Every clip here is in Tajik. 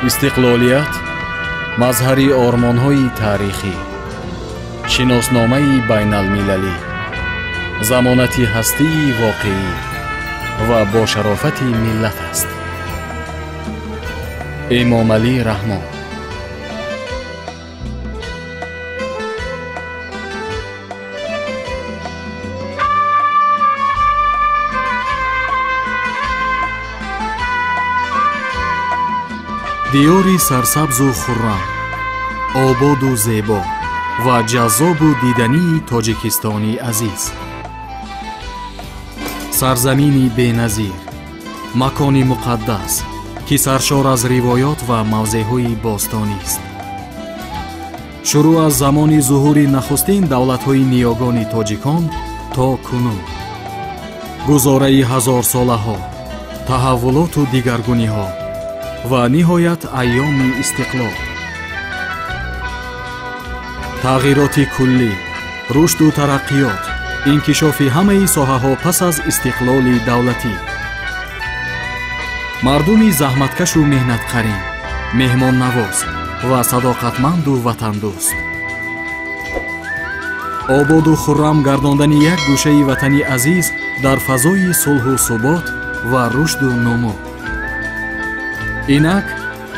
Истиқлолият мазҳари ормонҳои таърихӣ, шиносномаи байналмилалӣ, замонати ҳастии воқеӣ ва бошарофати миллат аст. Эмомалӣ Раҳмон. Диёри сарсабзу хуррам, ободу зебо ва ҷаззобу дидании Тоҷикистони азиз. Сарзамини беназир, макони муқаддас, ки саршор аз ривоёт ва мавзеъҳои бостонист. Шурӯъ аз замони зуҳури нахустин давлатҳои ниёгони тоҷикон то кунун. Гузораи ҳазорсолаҳо, таҳаввулоту дигаргуниҳо ва ниҳоят айёми истиқлол. Тағйироти куллӣ, рушду тараққиёт, инкишофи ҳамаи соҳаҳо пас аз истиқлоли давлатӣ. Мардуми заҳматкашу меҳнатқарин, меҳмоннавоз ва садоқатманду ватандӯст. Ободу хуррам гардондани як гӯшаи ватани азиз дар фазои сулҳу субот ва рушду нумӯ. Инак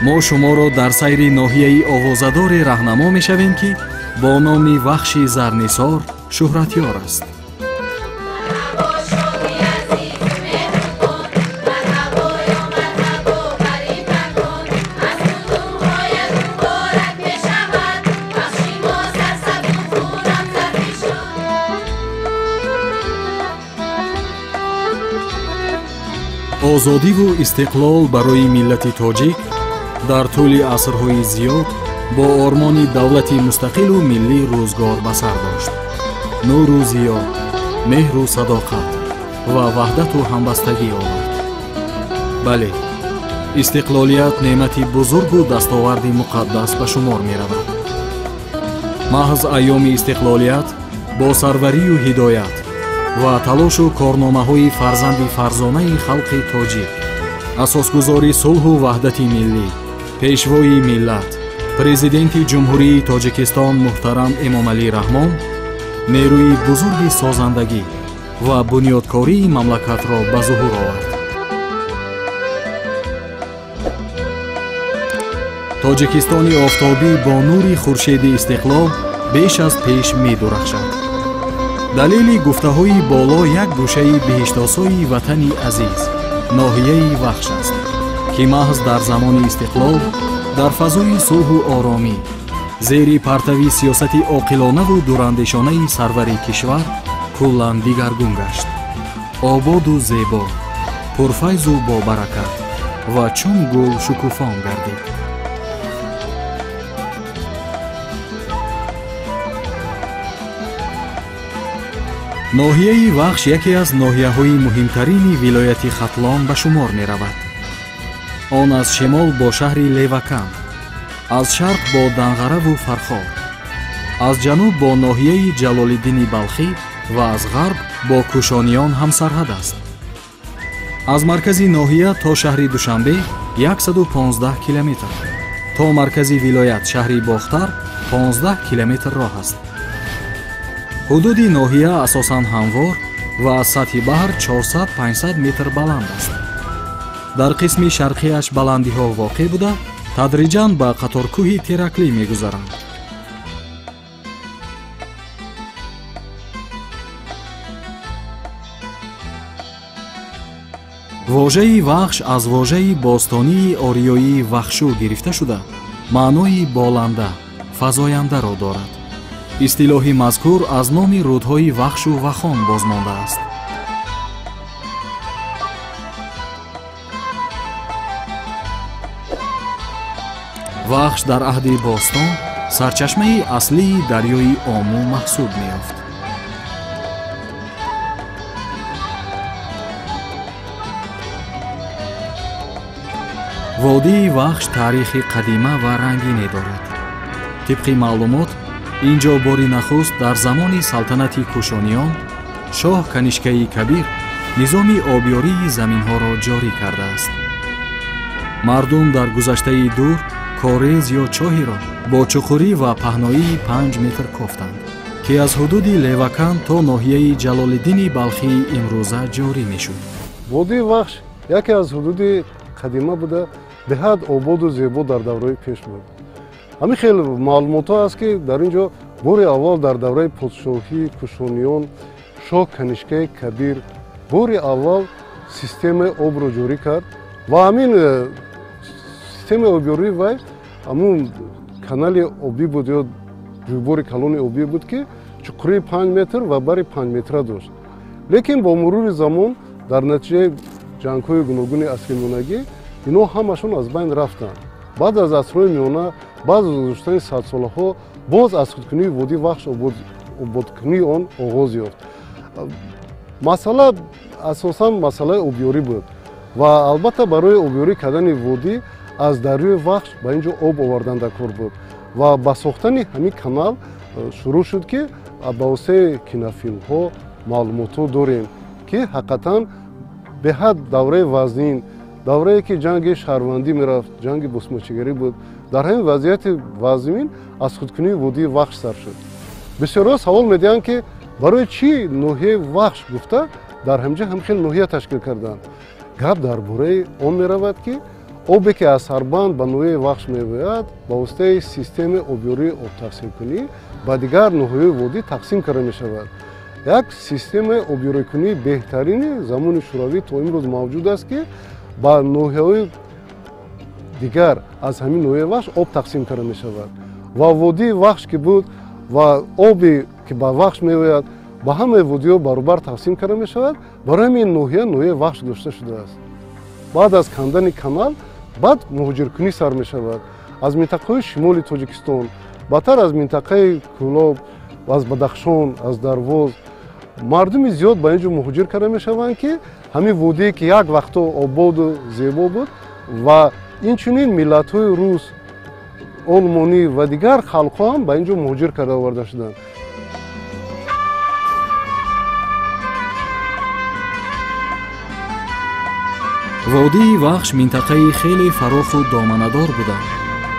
мо шуморо дар сайри ноҳияи овозадоре раҳнамо мешавем, ки бо номи Вахши Зарнисор шӯҳратёр аст. Озодиву истиқлол барои миллати тоҷик дар тӯли асрҳои зиёд бо ормони давлати мустақилу миллӣ рӯзгор ба сар дошт. Нуру зиё, меҳру садоқат ва ваҳдату ҳамбастагӣ овард. Бале, истиқлолият неъмати бузургу дастоварди муқаддас ба шумор меравад. Маҳз айёми истиқлолият бо сарварию ҳидоят ва талошу корномаҳои фарзанди фарзонаи халқи тоҷик, асосгузори сулҳу ваҳдати миллӣ, пешвои миллат, президенти Ҷумҳурии Тоҷикистон муҳтарам Эмомалӣ Раҳмон нерӯи бузурги созандагӣ ва бунёдкории мамлакатро ба зуҳур овард. Тоҷикистони офтобӣ бо нури хуршеди истиқлол беш аз пеш медурахшад. Далели гуфтаҳои боло як гӯшаи биҳиштосои ватани азиз, ноҳияи Вахш аст, ки маҳз дар замони истиқлол, дар фазои сулҳу оромӣ, зери партави сиёсати оқилонаву дурандешонаи сарвари кишвар куллан дигаргун гашт. Ободу зебо, пурфайзу бобаракат ва чун гул шукуфон гардид. Ноҳияи Вахш яке аз ноҳияҳои муҳимтарини вилояти Хатлон ба шумор меравад. Он аз шимол бо шаҳри Левакан, аз шарқ бо Данғараву Фархор, аз ҷануб бо ноҳияи Ҷалолиддини Балхӣ ва аз ғарб бо Кӯшониён ҳамсарҳад аст. Аз маркази ноҳия то шаҳри Душанбе 115 километр, то маркази вилоят шаҳри Бохтар 15 километр роҳ аст. Ҳудуди ноҳия асосан ҳамвор ва аз сатҳи баҳр 400-500 метр баланд аст. Дар қисми шарқиаш баландиҳо воқеъ буда, тадриҷан ба қаторкӯҳи Тераклӣ мегузаранд. Вожаи Вахш аз вожаи бостонии ориёии вахшу гирифта шуда, маънои боланда, фазояндаро дорад. Истилоҳи мазкур аз номи рӯдҳои Вахшу Вахон бозмондааст. Вахш дар аҳди бостон сарчашмаи аслии дарёи Ому маҳсуб меёфт. Водии Вахш таърихи қадима ва рангине дорад. Тибқи маълумот, ин ҷо бори нахуст дар замони салтанати Кӯшониён шоҳ Канишкаи Кабир низоми обёрии заминҳоро ҷорӣ кардааст. Мардум дар гузаштаи дур корез ё чоҳиро бо чуқурӣ ва паҳноии 5 метр кофтанд, ки аз ҳудуди Леваканд то ноҳияи Ҷалолиддини Балхии имрӯза ҷорӣ мешуд. Водии Вахш яке аз ҳудуди қадима буда, беҳад ободу зебо дар давраи пеш буд. Ҳамин хел маълумотҳо аст, ки дар ин ҷо бори аввал дар давраи подшоҳии Кушониён шоҳ Канишкаи Кабир бори аввал системаи обро ҷорӣ кард ва ҳамин системаи обёрии вай ҳамун канали обӣ буд ё ҷӯйбори калони обӣ буд, ки чуқурии 5 метр ва бари 5 метра дошт. Лекин бо мурури замон дар натиҷаи ҷангҳои гуногуни асри миёнагӣ инҳо ҳамашон аз байн рафтанд. Баъд аз асрҳои миёна, баъд аз гузаштани садсолаҳо боз аз худкунии водии Вахш ободкунии он оғоз ёфт. Масъала асосан масъалаи обёрӣ буд ва албатта барои обёрӣ кардани водӣ аз дарёи Вахш ба ин ҷо об овардан дар кор буд ва ба сохтани ҳамин канал шурӯъ шуд, ки ба воситаи кинофилмҳо маълумотҳо дорем, ки ҳақиқатан беҳад давраи вазнин, даврае ки ҷанги шаҳрвандӣ мерафт, ҷанги босмачигарӣ буд, дар ҳамин вазъияти вазнин аз худкунии водии Вахш сар шуд. Бисёрҳо савол медиҳанд, ки барои чӣ ноҳияи Вахш гуфта дар ҳамҷа ҳам хел ноҳия ташкил карданд. Гап дар бораи он меравад, ки обе ки аз Сарбанд ба ноҳияи Вахш меояд, ба воситаи системаи обёрии обтақсимкунӣ ба дигар ноҳияҳои водӣ тақсим карда мешавад. Як системаи обёрикунии беҳтарини замони шӯравӣ то имрӯз мавҷуд аст, ки ба ноҳияҳои дигар аз ҳамин ноҳияи Вахш об тақсим карда мешавад ва водии Вахш ки буд ва обе ки ба Вахш меояд ба ҳамаи водиҳо баробар тақсим карда мешавад. Барои ҳамин ноҳия ноҳияи Вахш дошта шудааст. Баъд аз кандани канал баъд муҳоҷиркунӣ сар мешавад аз минтақаҳои шимоли Тоҷикистон, баъдтар аз минтақаи Кӯлоб, аз Бадахшон, аз Дарвоз мардуми зиёд ба ин ҷо муҳоҷир карда мешаванд, ки ҳамин водие ки як вақтҳо ободу зебо буд ва инчунин миллатҳои рус, олмонӣ ва дигар халқҳо ҳам ба ин ҷо муҳоҷир карда оварда шуданд. Водии Вахш минтақаи хеле фароху доманадор буда,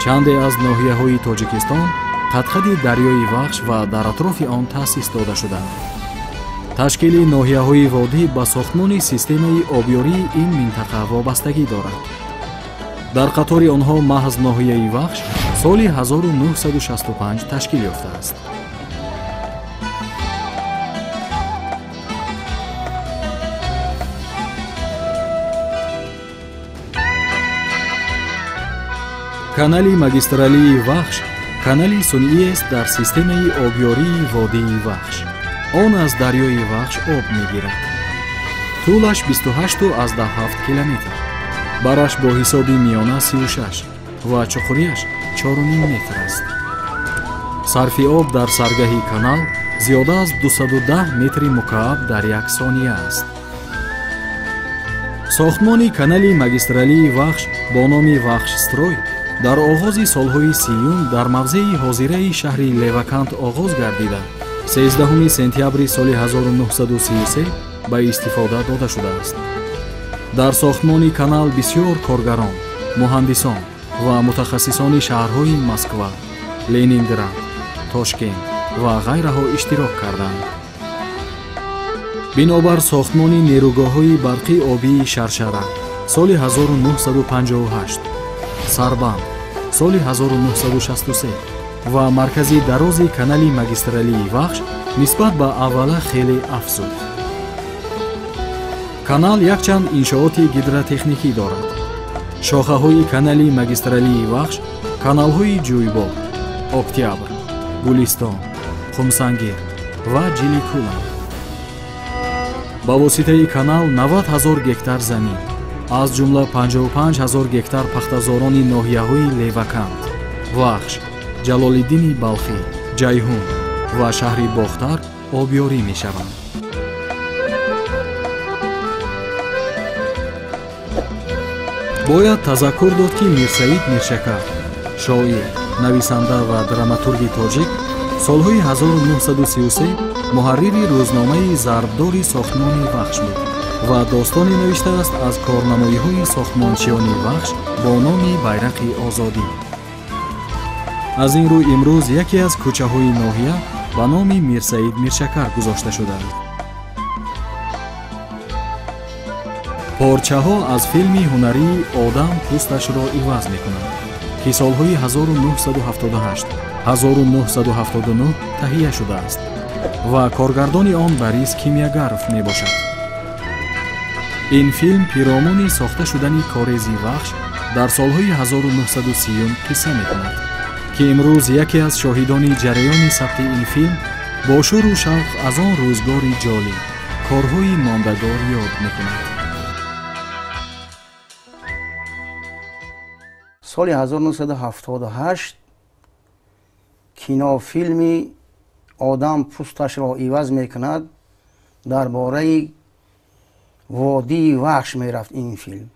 чанде аз ноҳияҳои Тоҷикистон қадқади дарёи Вахш ва дар атрофи он таъсис дода шуданд. Ташкили ноҳияҳои водӣ ба сохтмони системаи обёрии ин минтақа вобастагӣ дорад. Дар қатори онҳо маҳз ноҳияи Вахш соли 1965 ташкил ёфтааст. Канали магистралии Вахш канали сунъиест дар системаи обёрии водии Вахш. Он аз дарёи Вахш об мегирад. Тӯлаш 28,7 километр, бараш бо ҳисоби миёна 36 ва чуқурияш 4,5 метр аст. Сарфи об дар саргаҳи канал зиёда аз 210 метри мукааб дар як сония аст. Сохтмони канали магистралии Вахш бо номи Вахшстрой дар оғози солҳои 30 дар мавзеи ҳозираи шаҳри Леваканд оғоз гардида, 13 сентябри соли 1933 ба истифода дода шудааст. Дар сохтмони канал бисёр коргарон, муҳандисон ва мутахассисони шаҳрҳои Москва, Ленинград, Тошкент ва ғайраҳо иштирок карданд. Бинобар сохтмони нерӯгоҳҳои барқи обии Шаршара соли 1958, Сарбанд соли 1963 ва маркази дарози канали магистралии Вахш нисбат ба аввала хеле афзуд. Канал якчанд иншооти гидротехникӣ дорад. Шохаҳои канали магистралии Вахш каналҳои Ҷӯйбор, Октябр, Гулистон, Хумсангир ва Ҷиликуланд. Ба воситаи канал 90 ҳазор гектар замин, аз ҷумла 55 ҳазор гектар пахтазорони ноҳияҳои Леваканд, Вахш, Ҷалолиддини Балхӣ, Ҷайҳун ва шаҳри Бохтар обёрӣ мешаванд. Бояд тазаккур дод, ки Мирсаид Миршакар, шоир, нависанда ва драматурги тоҷик, солҳои 1933 муҳаррири рӯзномаи зарбдори сохтмони Вахш буд Ва достоне навиштааст аз корнамоиҳои сохтмончиёни Вахш бо номи Байрақи озодӣ. Аз ин рӯ имрӯз яке аз кӯчаҳои ноҳия ба номи Мирсаид Миршакар гузошта шудааст. Порчаҳо аз филми ҳунарии «Одам пӯсташро иваз мекунад», ки солҳои 1978-1979 таҳия шудааст ва коргардони он Борис Кимягаров мебошад. Ин филм пиромуни сохта шудани корези Вахш дар солҳои 1930 қисса мекунад, ки имрӯз яке аз шоҳидони ҷараёни сабти ин филм бо шӯру шавқ аз он рӯзгори ҷолиб корҳои мондагор ёд мекунад. Соли 1978 кинофилми «Одам пӯсташро иваз мекунад» дар бораи водии Вахш мерафт ин филм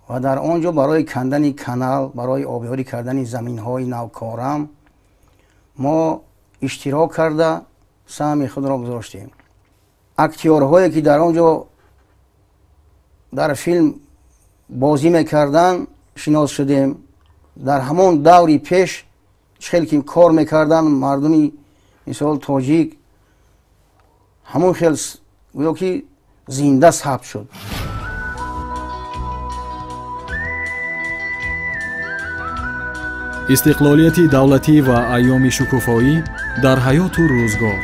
ва дар он ҷо барои кандани канал, барои обёрӣ кардани заминҳои навкорам мо иштирок карда саҳми худро гузоштем. Актёрҳое ки дар он ҷо дар филм бозӣ мекарданд шинос шудем. Дар ҳамон даври пеш чӣ хел ки кор мекарданд мардуми мисол тоҷик, ҳамон хел гӯё ки зинда сабт шуд. Истиқлолияти давлатӣ ва айёми шукуфоӣ дар ҳаёту рӯзгор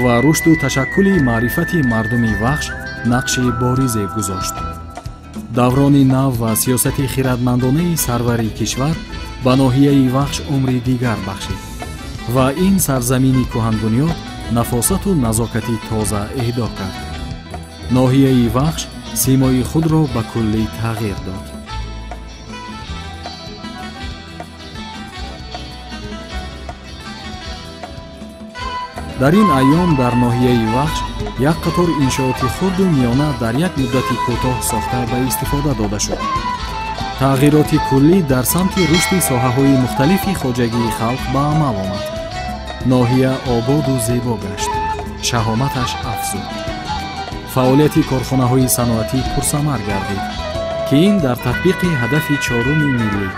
ва рушду ташаккули маърифати мардуми Вахш нақши боризе гузошт. Даврони нав ва сиёсати хиратмандонаи сарвари кишвар ба ноҳияи Вахш умри дигар бахшид ва ин сарзамини кӯҳанбунёд нафосату назокати тоза эҳдо кард. Ноҳияи Вахш симои худро ба куллӣ тағйир дод. Дар ин айём дар ноҳияи Вахш як қатор иншооти хурду миёна дар як муддати кӯтоҳ сохта ба истифода дода шуд. Тағйироти куллӣ дар самти рушди соҳаҳои мухталифи хоҷагии халқ ба амал омад. Ноҳия ободу зебо гашт, шаҳоматаш афзуд. Фаъолияти корхонаҳои саноатӣ пурсамар гардид, ки ин дар татбиқи ҳадафи чоруми миллӣ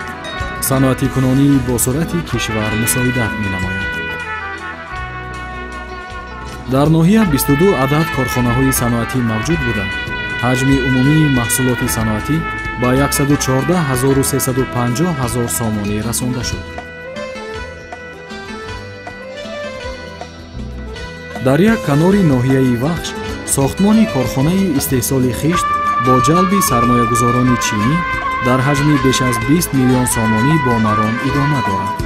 саноатикунонии босуръати кишвар мусоидат менамояд. Дар ноҳия 22 адад корхонаҳои саноатӣ мавҷуд буда, ҳаҷми умумии маҳсулоти саноатӣ ба 114 350 ҳазор сомонӣ расонда шуд. Дар як канори ноҳияи Вахш сохтмони корхонаи истеҳсоли хишт бо ҷалби сармоягузорони чинӣ дар ҳаҷми беш аз 20 миллион сомонӣ бо маром идома дорад.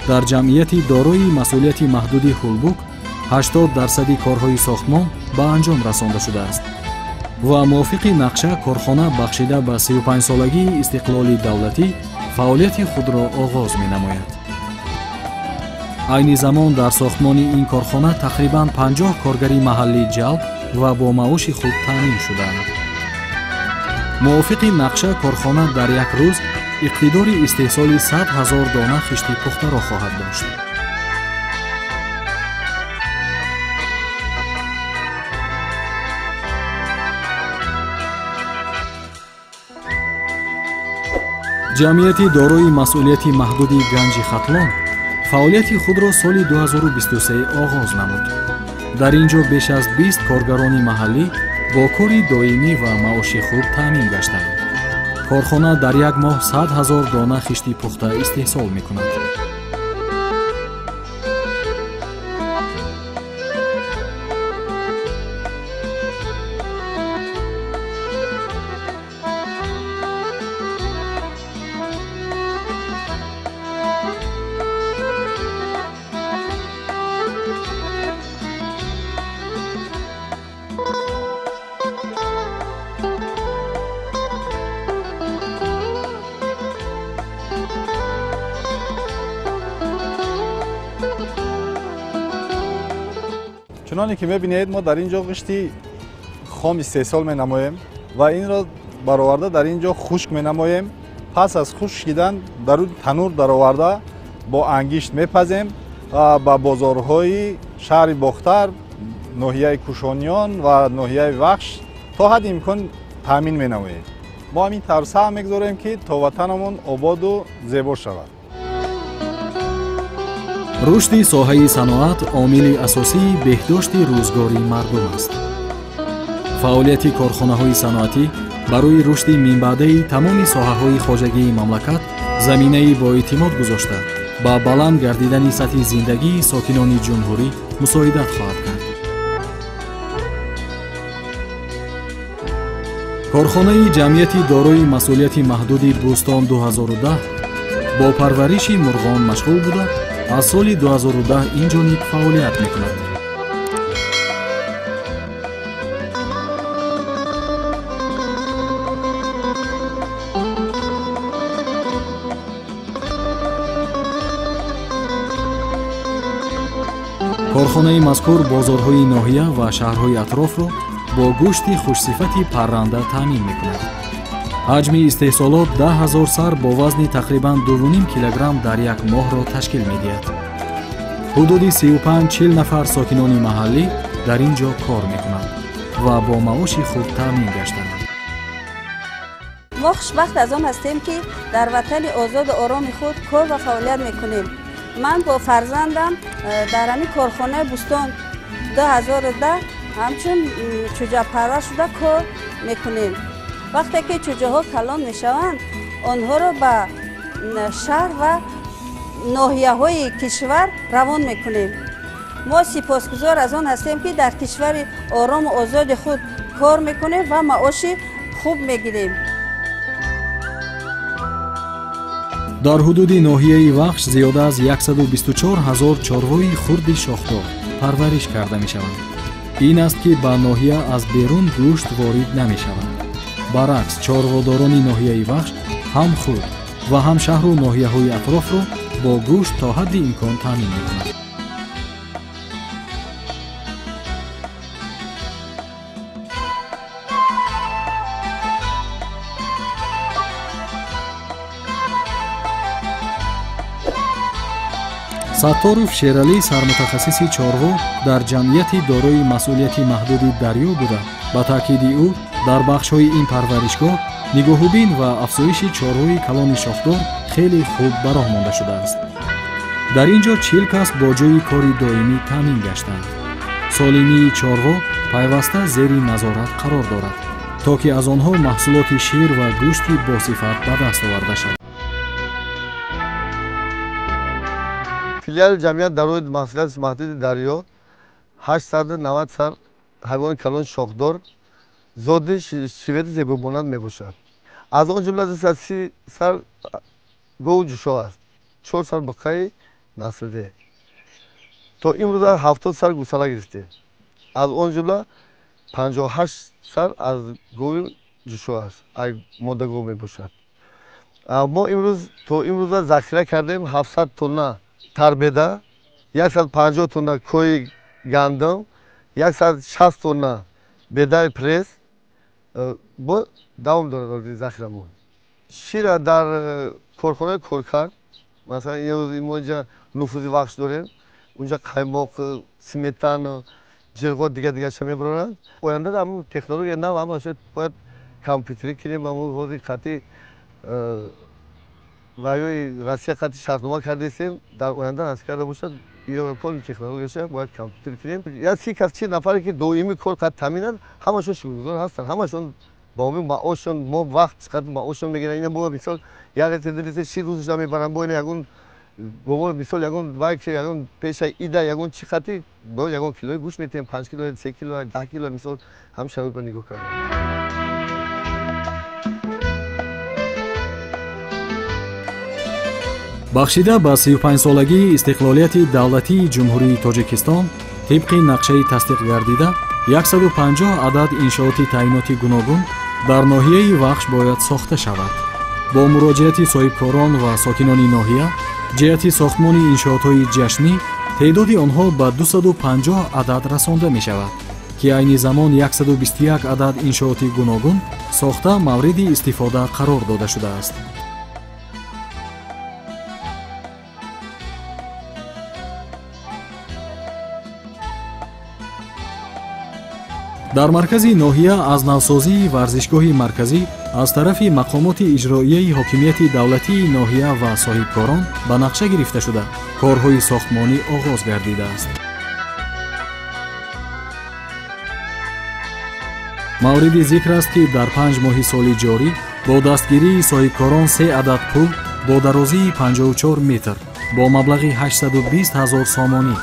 Дар ҷамъияти дорои масъулияти маҳдуди Ҳулбук 80% корҳои сохтмон ба анҷом расонда шудааст ва мувофиқи нақша корхона бахшида ба 35-солагии истиқлоли давлатӣ фаъолияти худро оғоз менамояд. Айни замон дар сохтмони ин корхона тақрибан 50 коргари маҳаллӣ ҷалб ва бо маоши худ таъмин шудаанд. Мувофиқи нақша корхона дар як рӯз иқтидори истеҳсоли 100 ҳазор дона хишти пухтаро хоҳад дошт. Ҷамъияти дорои масъулияти маҳдуди Ганҷи Хатлон фаъолияти худро соли 2023 оғоз намуд. Дар ин ҷо беш аз 20 коргарони маҳаллӣ бо кори доимӣ ва маоши хуб таъмин гаштанд. Корхона дар як моҳ 100 ҳазор дона хишти пухта истеҳсол мекунад. Чуноне ки мебинед, мо дар ин ҷо ғишти хом истеҳсол менамоем ва инро бароварда дар ин ҷо хушк менамоем. Пас аз хушкидан дар танур дароварда бо ангишт мепазем ва ба бозорҳои шаҳри Бохтар, ноҳияи Кушониён ва ноҳияи Вахш то ҳадди имкон таъмин менамоем. Мо ҳамин тавр саҳм мегузорем, ки то ватанамон ободу зебо шавад. Рушди соҳаи саноат омили асосии беҳдошти рӯзгори мардум аст. Фаъолияти корхонаҳои саноатӣ барои рушди минбаъдаи тамоми соҳаҳои хоҷагии мамлакат заминаи боэътимод гузошта, ба баланд гардидани сатҳи зиндагии сокинони ҷумҳурӣ мусоидат хоҳад кард. Корхонаи ҷамъияти дорои масъулияти маҳдуди Бӯстон 2010 бо парвариши мурғон машғул буда, аз соли 2010 ин ҷониб фаъолият мекунад. Корхонаи мазкур бозорҳои ноҳия ва шаҳрҳои атрофро бо гӯшти хушсифати парранда таъмин мекунад. Ҳаҷми истеҳсолот 10 000 сар бо вазни тақрибан 2,5 килограмм дар як моҳро ташкил медиҳад. Ҳудуди 35-40 нафар сокинони маҳаллӣ дар ин ҷо кор мекунанд ва бо маоши хуб таъмин гаштанд. Мо хушбахт аз он ҳастем, ки дар ватани озоду ороми худ кор ва фаъолият мекунем. Ман бо фарзандам дар ҳамин корхонаи Бӯстон 2010 ҳамчун чӯҷапарвар шуда кор мекунем. Вақте ки чӯҷаҳо калон мешаванд, онҳоро ба шаҳр ва ноҳияҳои кишвар равон мекунем. Мо сипосгузор аз он ҳастем, ки дар кишвари орому озоди худ кор мекунем ва маоши хуб мегирем. Дар ҳудуди ноҳияи Вахш зиёда аз 124 ҳазор чорвои хурди шохдор парвариш карда мешаванд. Ин аст, ки ба ноҳия аз берун гӯшт ворид намешавад. Баръакс, чорводорони ноҳияи Вахш ҳам худ ва ҳам шаҳру ноҳияҳои атрофро бо гӯшт то ҳадди имкон таъмин мекунанд. Сатторов Шералӣ сармутахассиси чорво дар ҷамъияти дорои масъулияти маҳдуди Дарё буда, ба таъкиди ӯ, дар бахшҳои ин парваришгоҳ нигоҳубин ва афзоиши чорвои калони шохдор хеле хуб ба роҳ монда шудааст. Дар ин ҷо 40 кас бо ҷойи кори доимӣ таъмин гаштанд. Солимии чорво пайваста зери назорат қарор дорад, то ки аз онҳо маҳсулоти шир ва гӯшти босифат ба даст оварда шавад. Филиали ҷамъият дорои масъулияти маҳдуди Дарё 890 сар ҳайвони калони шохдор зоди шиведи зебобонанд мебошад. Аз он ҷумла 230 сар гову ҷӯшо аст, 4 сар буққаи наслидеҳ. То имрӯза 70 сар гӯсала гирифтем. Аз он ҷумла 58 сар аз гови ҷӯшо аст, модагов мебошад. Мо имрӯз то имрӯза захира кардем 700 тонна тарбеда, 150 тонна кои гандум, 160 тонна бедаи пресс. Бо давом дорад захирамон. Шира дар корхонаи коркард, масалан, имрӯз мо инҷа нуфузи Вахш дорем, унҷа қаймоқ, сметана, ҷирғо, дига дигаша мебароранд. Оянда ҳамун технология нав ҳамаша бояд компютерӣ кунем. Ҳамун ҳозир қатъи ваёи Россия қатъи шартнома кардастем, дар оянда насиб карда бошад, европони технологияша бояд компютер кунем. Я 30 кас, 40 нафаре ки доимӣ кор қад таъминанд, ҳамашон шукргузор ҳастанд, ҳамашон бо ҳамин маошшон мо вақт чиқадр маошшон мегиранд. Ина бо мисол як литр шир рӯзашон мебаранд, бо ина ягон бо мисол ягон вай ягон пеша ида ягон чӣ хати бо ягон килои гӯшт метиҳем, 5 кило, 3 кило, 10 кило, мисол ҳам шароитро нигоҳ кардем. Бахшида ба 35-солагии истиқлолияти давлатии Ҷумҳурии Тоҷикистон, тибқи нақшаи тасдиқ гардида, 150 адад иншооти таъиноти гуногун дар ноҳияи Вахш бояд сохта шавад. Бо муроҷиати соҳибкорон ва сокинони ноҳия ҷиҳати сохтмони иншоотҳои ҷашнӣ теъдоди онҳо ба 250 адад расонда мешавад, ки айни замон 121 адад иншооти гуногун сохта мавриди истифода қарор дода шудааст. Дар маркази ноҳия аз навсозии варзишгоҳи марказӣ аз тарафи мақомоти иҷроияи ҳокимияти давлатии ноҳия ва соҳибкорон ба нақша гирифта шуда, корҳои сохтмонӣ оғоз гардидааст. Мавриди зикр аст, ки дар 5 моҳи соли ҷорӣ бо дастгирии соҳибкорон 3 адад пул бо дарозии 54 метр бо маблағи 820 ҳазор сомонӣ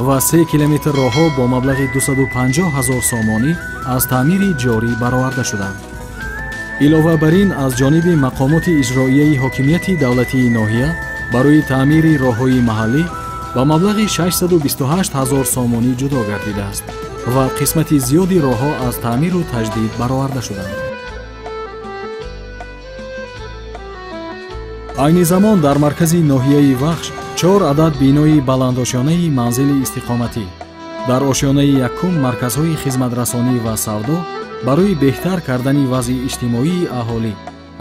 ва 3 километр роҳҳо бо маблағи 250 ҳазор сомонӣ аз таъмири ҷорӣ бароварда шуданд. Илова бар ин, аз ҷониби мақомоти иҷроияи ҳокимияти давлатии ноҳия барои таъмири роҳҳои маҳаллӣ ба маблағи 628 ҳазор сомонӣ ҷудо гардидааст ва қисмати зиёди роҳҳо аз таъмиру таҷдид бароварда шуданд. Айни замон дар маркази ноҳияи Вахш 4 адад бинои баландошёнаи манзили истиқоматӣ, дар ошёнаи якум марказҳои хизматрасонӣ ва савдо барои беҳтар кардани вазъи иҷтимоии аҳолӣ,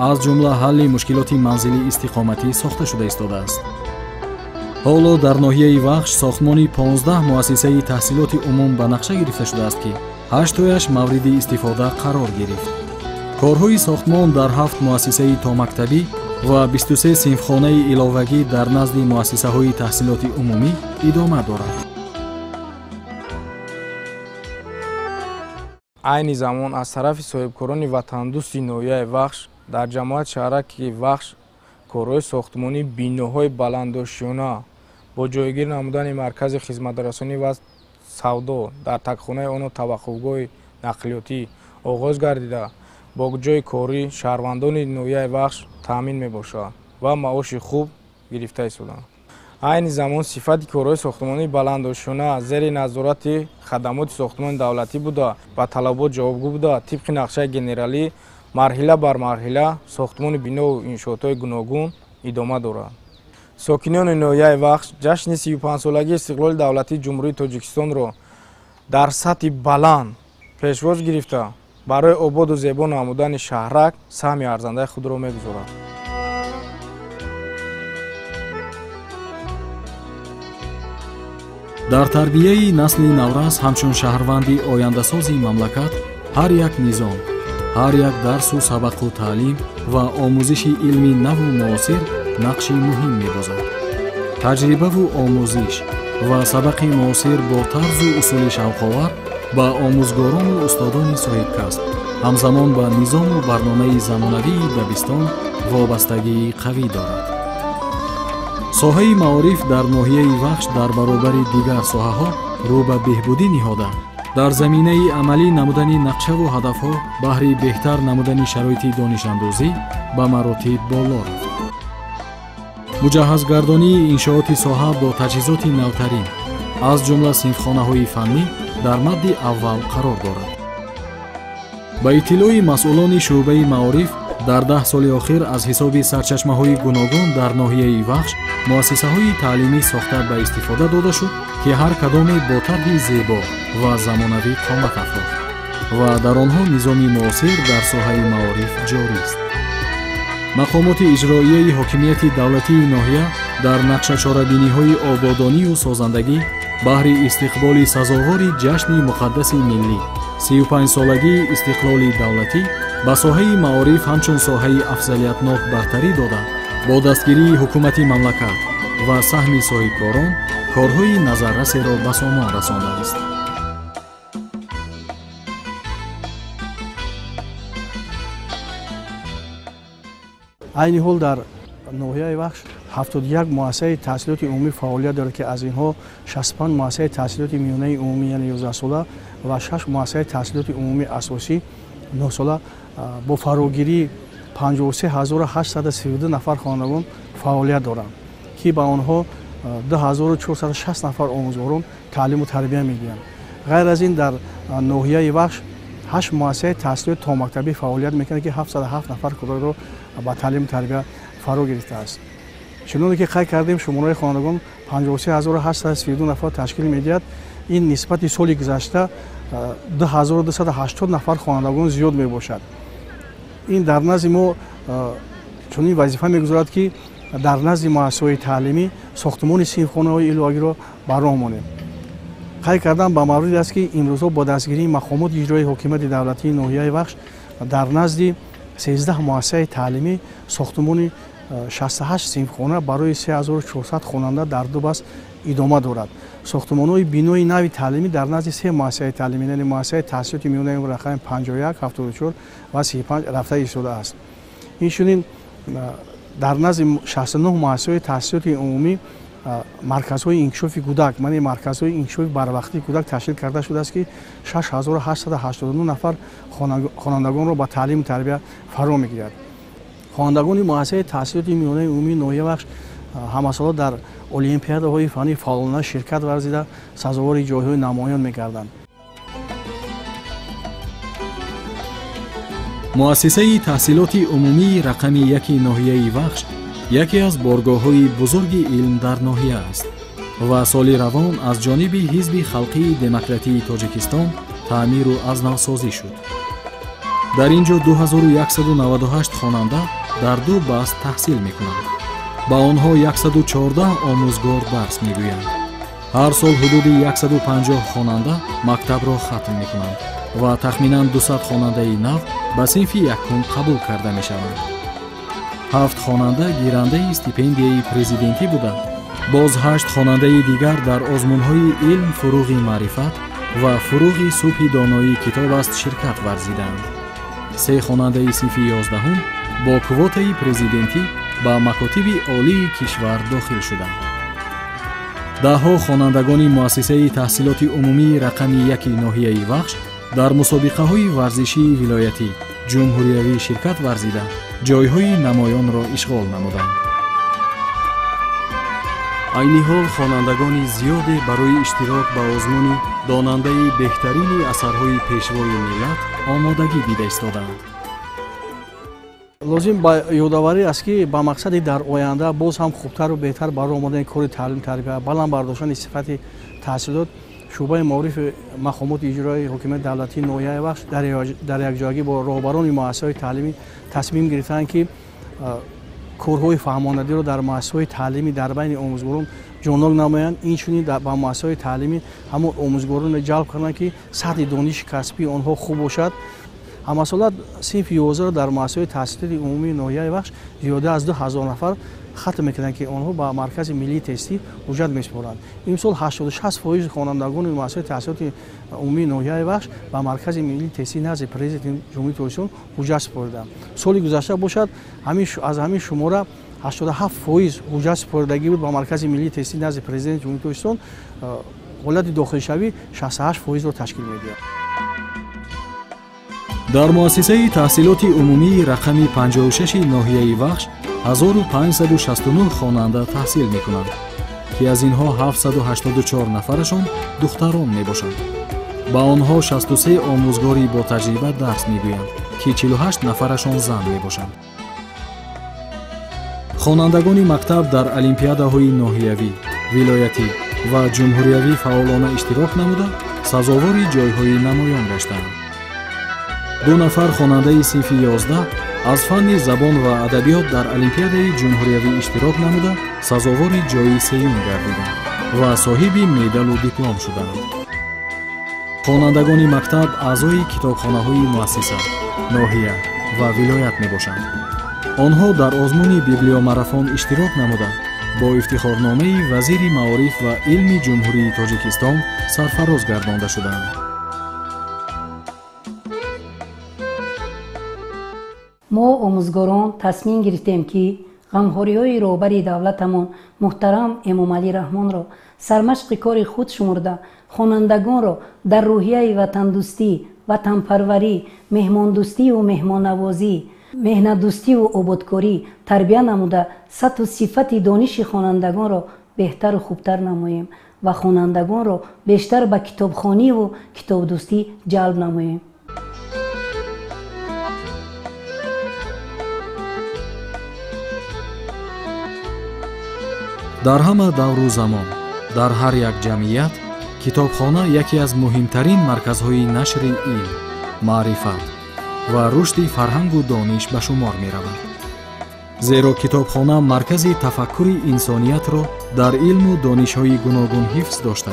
аз ҷумла ҳалли мушкилоти манзили истиқоматӣ сохта шуда истодааст. Ҳоло дар ноҳияи Вахш сохтмони 15 муассисаи таҳсилоти умум ба нақша гирифта шудааст, ки 8тояш мавриди истифода қарор гирифт. Корҳои сохтмон дар 7 муассисаи томактабӣ ва 23 синфхонаи иловагӣ дар назди муассисаҳои таҳсилоти умумӣ идома дорад. Айни замон аз тарафи соҳибкорони ватандӯсти ноҳияи Вахш дар ҷамоати шаҳраки Вахш корҳои сохтмонии биноҳои баландошёна бо ҷойгир намудани маркази хизматрасонӣ ва савдо дар тагхонаи оно таваққуфгоҳи нақлиётӣ оғоз гардида, бо ҷойи корӣ шаҳрвандони ноҳияи Вахш таъмин мебошад ва маоши хуб гирифта истоданд. Айни замон сифати корҳои сохтмонии баландошёна зери назорати хадамоти сохтмони давлатӣ буда, ба талабот ҷавобгӯ буда, тибқи нақшаи генералӣ марҳила бар марҳила сохтмони бинову иншоотҳои гуногун идома дорад. Сокинони ноҳияи Вахш ҷашни 35-солагии истиқлоли давлатии Ҷумҳурии Тоҷикистонро дар сатҳи баланд пешвоз гирифта, барои ободу зебо намудани шаҳрак саҳми арзандаи худро мегузорад. Дар тарбияи насли наврас ҳамчун шаҳрванди ояндасози мамлакат ҳар як низом, ҳар як дарсу сабақу таълим ва омӯзиши илми наву муосир нақши муҳим мебозад. Таҷрибаву омӯзиш ва сабақи муосир бо тарзу усули шавқовар ба омӯзгорону устодони соҳибкасб, ҳамзамон ба низому барномаи замонавии дабистон вобастагии қавӣ дорад. Соҳаи маориф дар ноҳияи Вахш дар баробари дигар соҳаҳо рӯ ба беҳбудӣ ниҳода, дар заминаи амалӣ намудани нақшаву ҳадафҳо баҳри беҳтар намудани шароити донишандӯзӣ ба маротиб боло рафт. Муҷаҳҳазгардонии иншооти соҳа бо таҷҳизоти навтарин, аз ҷумла синфхонаҳои фаннӣ дар мадди аввал қарор дорад. Ба иттилои масъулони шӯъбаи маориф, дар 10 соли охир аз ҳисоби сарчашмаҳои гуногун дар ноҳияи Вахш муассисаҳои таълимӣ сохта ба истифода дода шуд, ки ҳар кадоме бо тарҳи зебо ва замонавӣ қомат афрохт ва дар онҳо низоми муосир дар соҳаи маориф ҷорист. Мақомоти иҷроияи ҳокимияти давлатии ноҳия дар нақшачорабиниҳои ободонию созандагӣ баҳри истиқболи сазовори ҷашни муқаддаси миллӣ 35-солагии истиқлоли давлатӣ ба соҳаи маориф ҳамчун соҳаи афзалиятнок бартарӣ дода, бо дастгирии ҳукумати мамлакат ва саҳми соҳибкорон корҳои назаррасеро ба сомон расондааст. Айни ҳол дар ноҳияи Вахш 71 муассисаи таҳсилоти умумӣ фаъолият дорад, ки аз инҳо 65 муассисаи таҳсилоти миёнаи умумӣ, яъне 11сола, ва 6 муассисаи таҳсилоти умумии асосӣ 9сола бо фарогирии 53832 нафар хонандагон фаъолият доранд, ки ба онҳо 2460 нафар омӯзгорон таълиму тарбия медиҳанд. Ғайр аз ин, дар ноҳияи Вахш 8 муассисаи таҳсилоти томактабӣ фаъолият мекунад, ки 707 нафар кӯдакро ба таълиму тарбия фаро гирифтааст. Чуноне ки қайд кардем, шумораи хонандагон 53832 нафар ташкил медиҳад. Ин нисбати соли гузашта 2280 нафар хонандагон зиёд мебошад. Ин дар назди мо чунин вазифа мегузорад, ки дар назди муассисаҳои таълимӣ сохтмони синфхонаҳои иловагиро ба роҳ монем. Қайд кардан ба мавриде аст, ки имрӯзҳо бо дастгирии мақомоти иҷроии ҳокимияти давлатии ноҳияи Вахш дар назди 13 муассисаи таълимӣ сохтмони 68 синфхона барои 3400 хонанда дар ду баст идома дорад. Сохтмонҳои бинои нави таълимӣ дар назди се муассисаи таълимӣ, яъне муассисаи таҳсилоти миёнаи рақами 51, 74 ва 35 рафта истодааст. Инчунин дар назди 69 муассисаҳои таҳсилоти умумӣ марказҳои инкишофи кӯдак, маъни марказҳои инкишофи барвақтии кӯдак ташкил карда шудааст, ки 6889 нафар хонандагонро ба таълиму тарбия фаро мегирад. Хонандагони муассисаи таҳсилоти миёнаи умумии ноҳияи Вахш ҳамасола дар олимпиадаҳои фаннӣ фаъолона ширкат варзида, сазовори ҷойҳои намоён мегарданд. Муассисаи таҳсилоти умумии рақами 1 ноҳияи Вахш яке аз боргоҳҳои бузурги илм дар ноҳия аст ва соли равон аз ҷониби Ҳизби халқии демократии Тоҷикистон таъмиру аз навсозӣ шуд. Дар ин ҷо 2198 хонанда дар ду баст таҳсил мекунанд. Ба онҳо 114 омӯзгор дарс мегӯянд. Ҳар сол ҳудуди 150 хонанда мактабро хатм мекунанд ва тахминан 200 хонандаи нав ба синфи якум қабул карда мешаванд. 7 хонанда гирандаи стипендияи президентӣ буданд. Боз 8 хонандаи дигар дар озмунҳои илм, фуруғи маърифат ва фуруғи субҳи доноии китоб аст ширкат варзиданд. 3 хонандаи синфи 11 бо квотаи президентӣ ба макотиби олии кишвар дохил шуданд. Даҳҳо хонандагони муассисаи таҳсилоти умумии рақами 1 ноҳияи Вахш дар мусобиқаҳои варзишии вилоятӣ, ҷумҳуриявӣ ширкат варзида, ҷойҳои намоёнро ишғол намуданд. Айни ҳол хонандагони зиёде барои иштирок ба озмуни донандаи беҳтарини асарҳои пешвои миллат омодагӣ дида истодаанд. Лозим ба ёдоварӣ аст, ки ба мақсади дар оянда боз ҳам хубтару беҳтар барои омадани кори таълим тарбия, баланд бардоштани сифати таҳсилот, шӯъбаи маорифи мақомоти иҷроии ҳокимияти давлатии ноҳияи Вахш дар якҷоягӣ бо роҳбарони муассисаҳои таълимӣ тасмим гирифтанд, ки корҳои фаҳмонадиро дар муассисаҳои таълимӣ дар байни омӯзгорон ҷоннок намоянд. Инчунин ба муассисаҳои таълимӣ ҳамон омӯзгоронро ҷалб карданд, ки сатҳи дониши касбии онҳо хуб бошад. Ҳамасола синфи 11 дар муассисаҳои таҳсилоти умумии ноҳияи Вахш зиёда аз 2000 нафар хатм мекунанд, ки онҳо ба маркази миллии тестӣ ҳуҷҷат месупоранд. Имсол 86% хонандагони муассисаҳои таҳсилоти умумии ноҳияи Вахш ба маркази миллии тестӣ назди президенти Ҷумҳурии Тоҷикистон ҳуҷҷат супориданд. Соли гузашта бошад, аз ҳамин шумора 87% ҳуҷҷат супоридагӣ буд ба маркази миллии тестӣ назди президенти Ҷумҳурии Тоҷикистон, ҳолати дохилшавӣ 68%-ро ташкил медиҳад. Дар муассисаи таҳсилоти умумии рақами 56 ноҳияи Вахш 1569 хонанда таҳсил мекунанд, ки аз инҳо 784 нафарашон духтарон мебошанд. Ба онҳо 63 омӯзгори ботаҷриба дарс мегӯянд, ки 48 нафарашон зан мебошанд. Хонандагони мактаб дар олимпиадаҳои ноҳиявӣ, вилоятӣ ва ҷумҳуриявӣ фаъолона иштирок намуда, сазовори ҷойҳои намоён гаштанд. 2 нафар хонандаи синфи 11 аз фанни забон ва адабиёт дар олимпиадаи ҷумҳуриявӣ иштирок намуда, сазовори ҷойи сеюм гардиданд ва соҳиби медалу диплом шуданд. Хонандагони мактаб аъзои китобхонаҳои муассиса, ноҳия ва вилоят мебошанд. Онҳо дар озмуни библиомарафон иштирок намуда, бо ифтихорномаи вазири маориф ва илми Ҷумҳурии Тоҷикистон сарфароз гардонда шуданд. Мо омӯзгорон тасмим гирифтем, ки ғамхориҳои роҳбари давлатамон муҳтарам Эмомалӣ Раҳмонро сармашқи кори худ шумурда, хонандагонро дар рӯҳияи ватандӯстӣ, ватанпарварӣ, меҳмондӯстиву меҳмоннавозӣ, меҳнатдӯстиву ободкорӣ тарбия намуда, сатҳу сифати дониши хонандагонро беҳтару хубтар намоем ва хонандагонро бештар ба китобхониву китобдӯстӣ ҷалб намоем. Дар ҳама давру замон, дар ҳар як ҷамъият, китобхона яке аз муҳимтарин марказҳои нашри илм, маърифат ва рушди фарҳангу дониш ба шумор меравад. Зеро китобхона маркази тафаккури инсониятро дар илму донишҳои гуногун ҳифз дошта,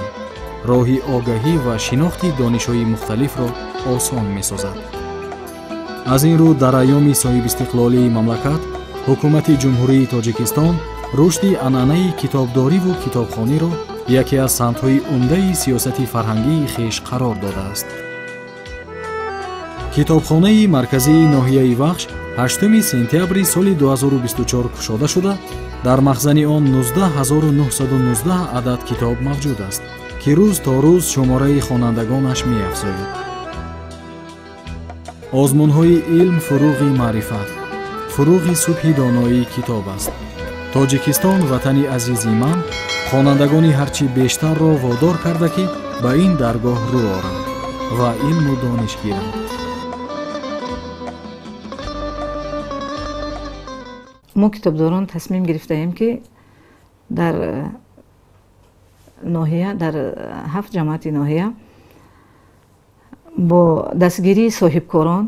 роҳи огаҳӣ ва шинохти донишҳои мухталифро осон месозад. Аз ин рӯ дар айёми соҳибистиқлолии мамлакат ҳукумати Ҷумҳурии Тоҷикистон рушди анъанаи китобдориву китобхониро яке аз самтҳои умдаи сиёсати фарҳангии хеш қарор додааст. Китобхонаи марказии ноҳияи Вахш 8 сентябри соли 2024 кушода шуда, дар махзани он 19919 адад китоб мавҷуд аст, ки рӯз то рӯз шумораи хонандагонаш меафзояд. Озмунҳои илм фурӯғи маърифат, фурӯғи субҳи доноии китоб аст. Тоҷикистон ватани азизи ман хонандагони ҳарчи бештарро водор карда, ки ба ин даргоҳ рӯ оранд ва илму дониш гиранд. Мо китобдорон тасмим гирифтаем, ки дар ноҳия, дар 7 ҷамоати ноҳия бо дастгирии соҳибкорон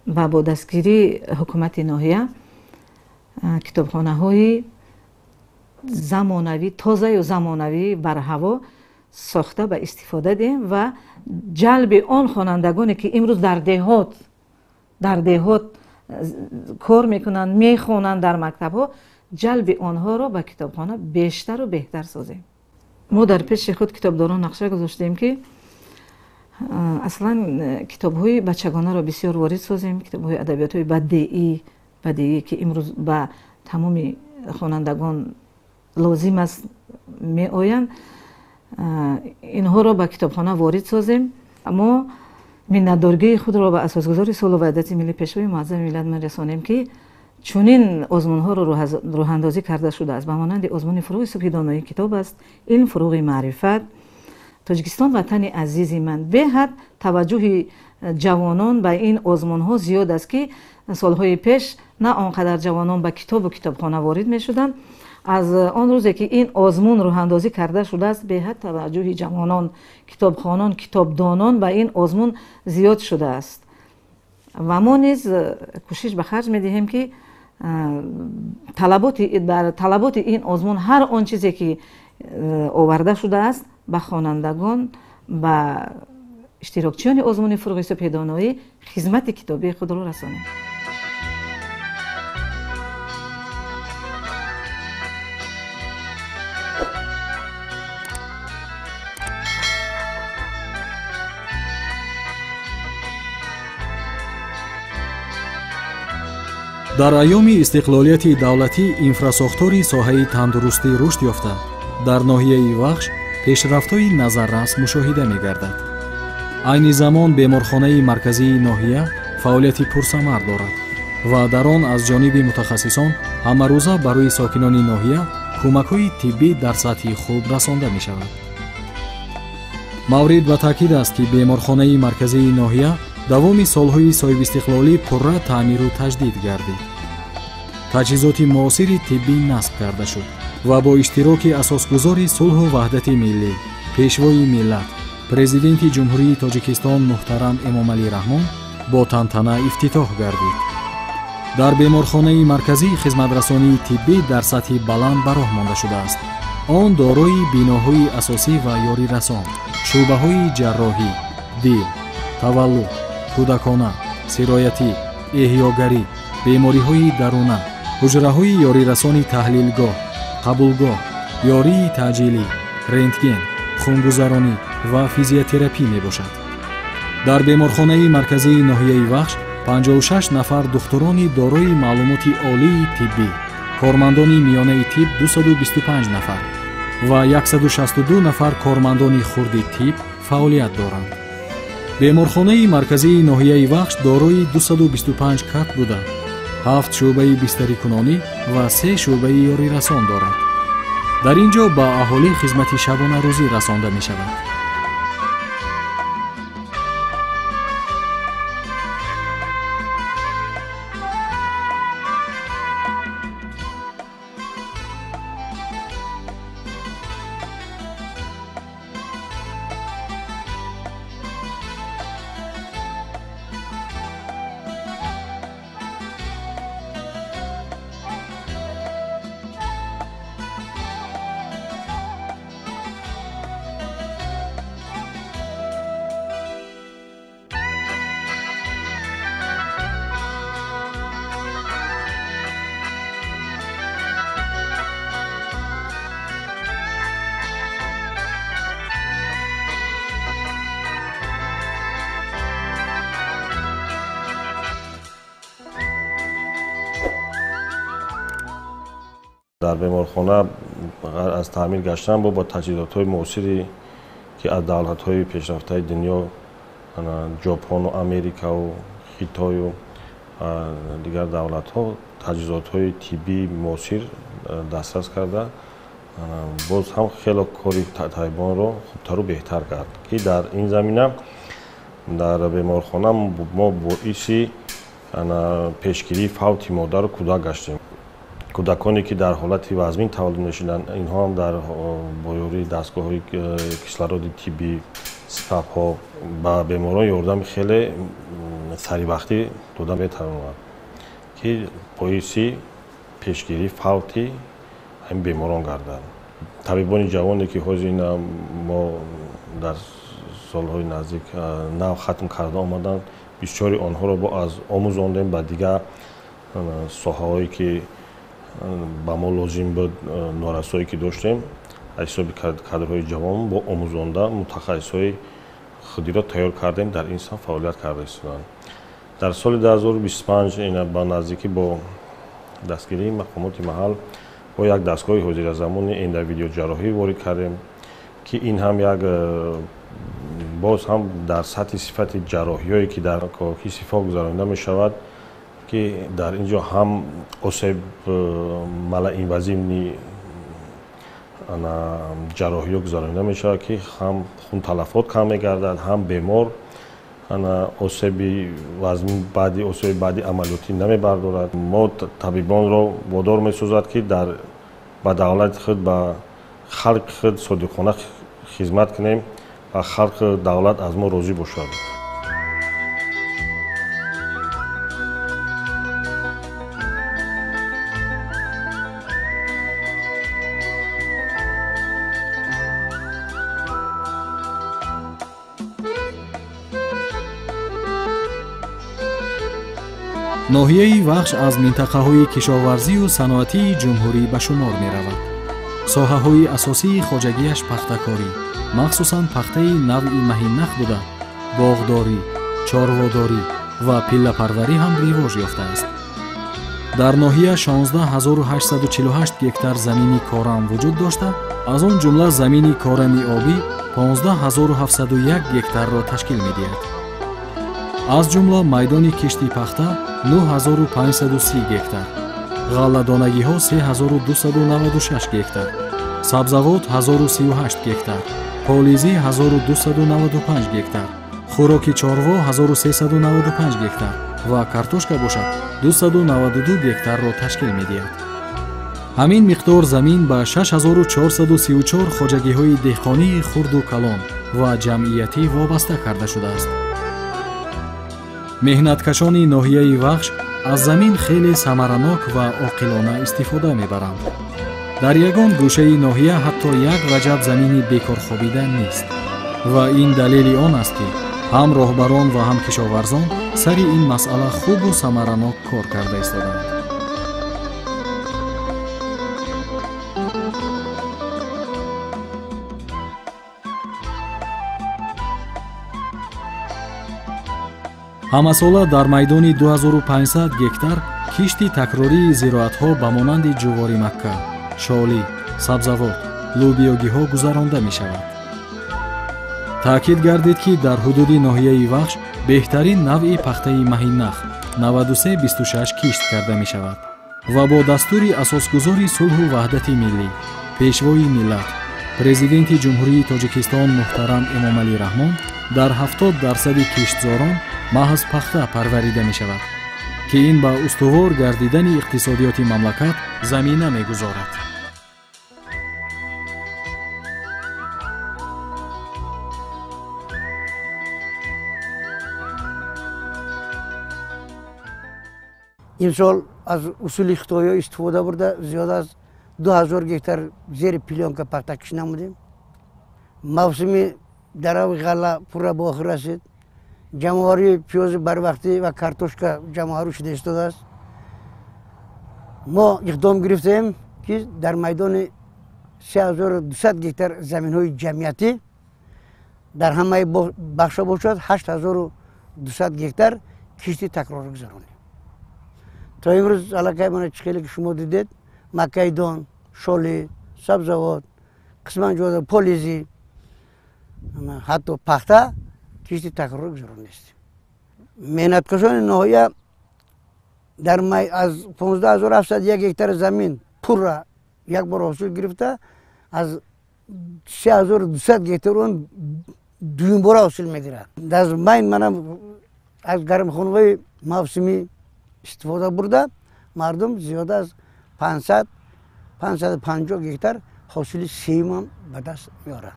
ва бо дастгирии ҳукумати ноҳия китобхонаҳои замонавӣ, тозаю замонавӣ барҳаво сохта ба истифода диҳем ва ҷалби он хонандагоне, ки имрӯз дар деҳот кор мекунанд, мехонанд дар мактабҳо, ҷалби онҳоро ба китобхона бештару беҳтар созем. Мо дар пеши худ китобдорон нақша гузоштем, ки аслан китобҳои бачагонаро бисёр ворид созем, китобҳои адабиётҳои бадеӣ, ки имрӯз ба тамоми хонандагон лозим аст, меоянд, инҳоро ба китобхона ворид созем. Мо миннатдоргии худро ба асосгузори сулҳу ваҳдати миллӣ, пешвои муаззами миллат мерасонем, ки чунин озмунҳоро роҳандозӣ карда шудааст, ба монанди озмуни фурӯғи субҳи доноии китоб аст, илм фурӯғи маърифат, Тоҷикистон ватани азизи ман. Беҳад таваҷҷӯҳи ҷавонон ба ин озмунҳо зиёд аст, ки солҳои пеш на он қадар ҷавонон ба китобу китобхона ворид мешуданд. Аз он рӯзе ки ин озмун роҳандозӣ карда шудааст, беҳад таваҷҷӯҳи ҷавонон, китобхонон, китобдонон ба ин озмун зиёд шудааст. Ва мо низ кӯшиш ба харҷ медиҳем, ки талаботи ин озмун, ҳар он чизе ки оварда шудааст, ба хонандагон, ба иштирокчиёни озмуни фурӯғи субҳи доноӣ хизмати китобии худро расонем. Дар айёми истиқлолияти давлатӣ инфрасохтори соҳаи тандурустӣ рушд ёфта, дар ноҳияи Вахш пешрафтҳои назаррас мушоҳида мегардад. Айни замон беморхонаи марказии ноҳия фаъолияти пурсамар дорад ва дар он аз ҷониби мутахассисон ҳамарӯза барои сокинони ноҳия кӯмакҳои тиббӣ дар сатҳи хуб расонда мешавад. Маврид ба таъкид аст, ки беморхонаи марказии ноҳия давоми солҳои соҳибистиқлолӣ пурра таъмиру таҷдид гардид. Таҷҳизоти муосири тиббӣ насб карда шуд ва бо иштироки асосгузори сулҳу ваҳдати миллӣ, пешвои миллат, президенти Ҷумҳурии Тоҷикистон муҳтарам Эмомалӣ Раҳмон бо тантана ифтитоҳ гардид. Дар беморхонаи марказӣ хизматрасонии тиббӣ дар сатҳи баланд ба роҳ монда шудааст. Он дорои биноҳои асосӣ ва ёрирасон, шӯъбаҳои ҷарроҳӣ, дил, таваллуд, кӯдакона, сироятӣ, эҳёгарӣ, бемориҳои даруна, ҳуҷраҳои ёрирасони таҳлилгоҳ, қабулгоҳ, ёрии таъҷилӣ, рентген, хунгузаронӣ ва физиотерапӣ мебошад. Дар беморхонаи марказии ноҳияи Вахш 56 нафар духтурони дорои маълумоти олии тиббӣ, кормандони миёнаи тиб 225 нафар ва 162 нафар кормандони хурди тиб фаъолият доранд. Беморхонаи марказии ноҳияи Вахш дорои 225 кат буда, 7 шӯъбаи бистарикунонӣ ва 3 шӯъбаи ёрирасон дорад. Дар ин ҷо ба аҳолӣ хизмати шабонарӯзӣ расонда мешавад. Дар беморхона аз таъмир гаштан бо таҷҳизотҳои муосире ки аз давлатҳои пешрафтаи дунё, Ҷопону Америкаву Хитою дигар давлатҳо таҷҳизотҳои тиббии муосир дастрас карда, боз ҳам хело кори табибонро хубтару беҳтар кард, ки дар ин замина дар беморхона мо боиси пешгирии фавти модару кӯдак гаштем. Кӯдаконе ки дар ҳолати вазмин таваллуд мешуданд, инҳо ҳам дар бо ёрии дастгоҳҳои кислороди тиббӣ, сипапҳо ба беморон ёрдами хеле саривақтӣ дода метавонад, ки боиси пешгирии фавти ҳамин беморон гардад. Табибони ҷавоне ки ҳозир ина мо дар солҳои наздик нав хатм карда омаданд, бисёри онҳоро бо аз омӯзондем ба дигар соҳаҳое ки ба мо лозим буд, норасое ки доштем, аз ҳисоби кадрҳои ҷавон бо омӯзонда мутахассисҳои худиро тайёр кардем, дар ин самт фаъолият карда истоданд. Дар соли 2025 ина ба наздикӣ бо дастгирии мақомоти маҳал бо як дастгоҳи ҳозиразамони эндовидеоҷарроҳӣ ворид кардем, ки ин ҳам як боз ҳам дар сатҳи сифати ҷарроҳиҳое ки дар коки сифо гузаронида мешавад, ки дар ин ҷо ҳам осеб малоинвазивни ҷарроҳиҳо гузаронида мешавад, ки ҳам хунталафот кам мегардад, ҳам бемор осеби вазмин баъди осеби баъди амалиётӣ намебардорад. Мо табибонро водор месозад, ки ба давлати худ, ба халқи худ содиқона хизмат кунем ва халқи давлат аз мо розӣ бошад. Ноҳияи Вахш аз минтақаҳои кишоварзию саноатии ҷумҳурӣ ба шумор меравад. Соҳаҳои асосии хоҷагиаш пахтакорӣ, махсусан пахтаи навъи маҳиннах буда, боғдорӣ, чорводорӣ ва пиллапарварӣ ҳам ривоҷ ёфтааст. Дар ноҳия 16848 гектар замини корам вуҷуд дошта, аз он ҷумла замини корами обӣ 15701 гектарро ташкил медиҳад. Аз ҷумла майдони кишти пахта 9530 гектар, ғалладонагиҳо 3296 гектар, сабзавот 1038 гектар, полизӣ 1295 гектар, хӯроки чорво 1395 гектар ва картошка бошад 292 гектарро ташкил медиҳад. Ҳамин миқдор замин ба 6434 хоҷагиҳои деҳқонии хурду калон ва ҷамъиятӣ вобаста карда шудааст. Меҳнаткашони ноҳияи Вахш аз замин хеле самаранок ва оқилона истифода мебаранд. Дар ягон гӯшаи ноҳия ҳатто як ваҷаб замини бекорхобида нест ва ин далели он аст, ки ҳам роҳбарон ва ҳам кишоварзон сари ин масъала хубу самаранок кор карда истоданд. Ҳамасола дар майдони 2500 гектар кишти такрории зироатҳо ба монанди ҷувори макка, шолӣ, сабзавот, лӯбиёгиҳо гузаронда мешавад. Таъкид гардид, ки дар ҳудуди ноҳияи Вахш беҳтарин навъи пахтаи маҳиннах 9326 кишт карда мешавад ва бо дастури асосгузори сулҳу ваҳдати миллӣ, пешвои миллат, президенти Ҷумҳурии Тоҷикистон муҳтарам Эмомалӣ Раҳмон дар 70% киштзорон маҳз пахта парварида мешавад, ки ин ба устувор гардидани иқтисодиёти мамлакат замина мегузорад. Имсол аз усули хитоиҳо истифода бурда зиёда аз 2000 гектар зери плёнка пахта кишт намудем. Мавсими дарави ғалла пурра ба охир расид. Ҷамъоварии пиёзи барвақтӣ ва картошка ҷамъоварӣ шуда истодааст. Мо иқдом гирифтем, ки дар майдони 3200 гектар заминҳои ҷамъиятӣ дар ҳамаи бахшҳо бошад 8200 гектар кишти такрорӣ гузаронем. То имрӯз аллакай мана чӣ хеле ки шумо дидед, Макайдон, шоли, сабзавот, қисман ҷода полизи, ҳатто пахта кишти такрорӣ гузаронидастем. Меҳнаткашони ноҳия дар аз 15701 гектар замин пурра як бор ҳосил гирифта, аз 3200 гектар он дуюмбора ҳосил мегирад. Аз майн манам аз гармхонаҳои мавсимӣ истифода бурда, мардум зиёда аз 500 550 гектар ҳосили сеюмам ба даст меорад.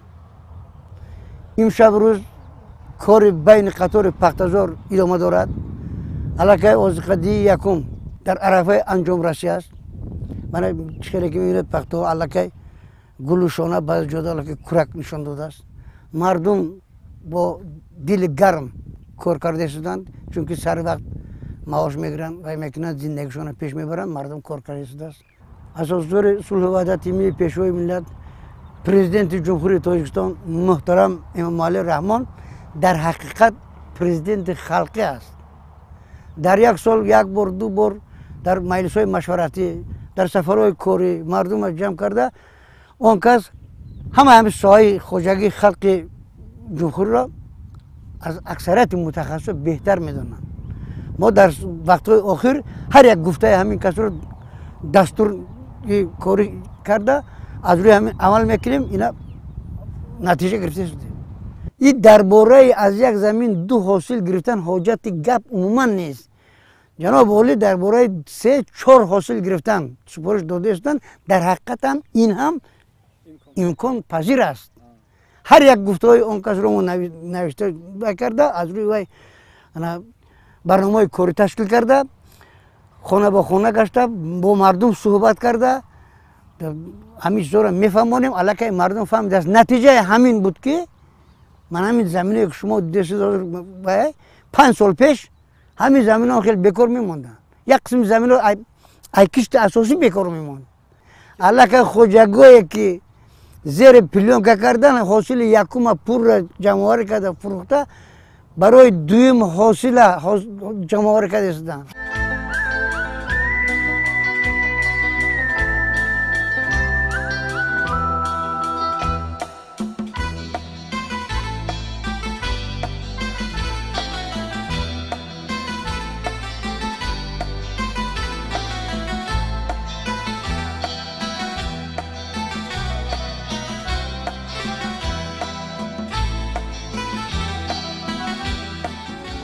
Имшаб рӯз кори байни қатори пахтазор идома дорад. Аллакай озиқадии якум дар арафаи анҷомрасӣ аст. Мана чӣ ки мебинед, пахтаҳо аллакай гулу шона, баъзе ҷода аллакай курак нишон додааст. Мардум бо дили гарм кор карда истоданд, чунки сари вақт маош мегиранд, вай мекунанд, зиндагишонро пеш мебаранд, мардум кор карда истодааст. Асосгузори сулҳу ваҳдати миллӣ, Пешвои миллат, Президенти Ҷумҳурии Тоҷикистон муҳтарам Эмомалӣ Раҳмон дар ҳақиқат президенти халқӣ аст. Дар як сол як бор, ду бор дар маҷлисҳои машваратӣ, дар сафарҳои корӣ мардумро ҷамъ карда, он кас ҳама ҳамин соҳаи хоҷагии халқи ҷумҳуриро аз аксарияти мутахассисо беҳтар медонанд. Мо дар вақтҳои охир ҳар як гуфтаи ҳамин касро дастури корӣ карда, аз рӯи ҳамин амал мекунем, ина натиҷа гирифта шудем. Ин дар бораи аз як замин ду ҳосил гирифтан ҳоҷати гап умуман нест. Ҷаноб олӣ дар бораи се чор ҳосил гирифтан супориш дода истоданд. Дар ҳақиқат ҳам ин ҳам имконпазир аст. Ҳар як гуфтаҳои он касро мо навишта карда, аз рӯи вай барномаҳои корӣ ташкил карда, хона ба хона гашта, бо мардум суҳбат карда, ҳамин чизҳоро мефаҳмонем. Аллакай мардум фаҳмидааст. Натиҷаи ҳамин буд, ки ман ҳамин заминое ки шумо дидед, 5 сол пеш ҳамин заминҳо хеле бекор мемонданд. Як қисми заминҳо ай кишти асосӣ бекор мемонд. Аллакай хоҷагое ки зери плёнка кардан, ҳосили якума пурра ҷамъоварӣ карда фурӯхта, барои дуюм ҳосила ҷамъоварӣ карда истоданд.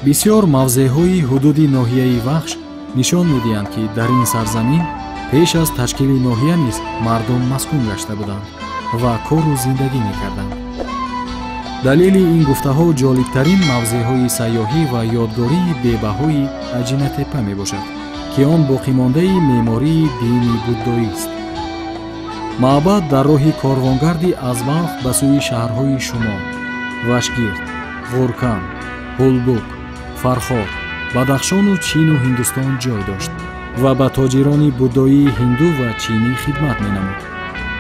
Бисёр мавзеъҳои ҳудуди ноҳияи Вахш нишон медиҳанд, ки дар ин сарзамин пеш аз ташкили ноҳия низ мардум маскун гашта буданд ва кору зиндагӣ мекарданд. Далели ин гуфтаҳо ҷолибтарин мавзеъҳои сайёҳӣ ва ёдгории бебаҳои Аҷинатепа мебошад, ки он боқимондаи меъмории дини буддоист. Маъбад дар роҳи корвонгарди аз Балх ба сӯи шаҳрҳои Шумон, Вашгирд, Ғуркан, Ҳулбук, Фархор, Бадахшону Чину Ҳиндустон ҷой дошт ва ба тоҷирони буддоии ҳинду ва чинӣ хидмат менамуд.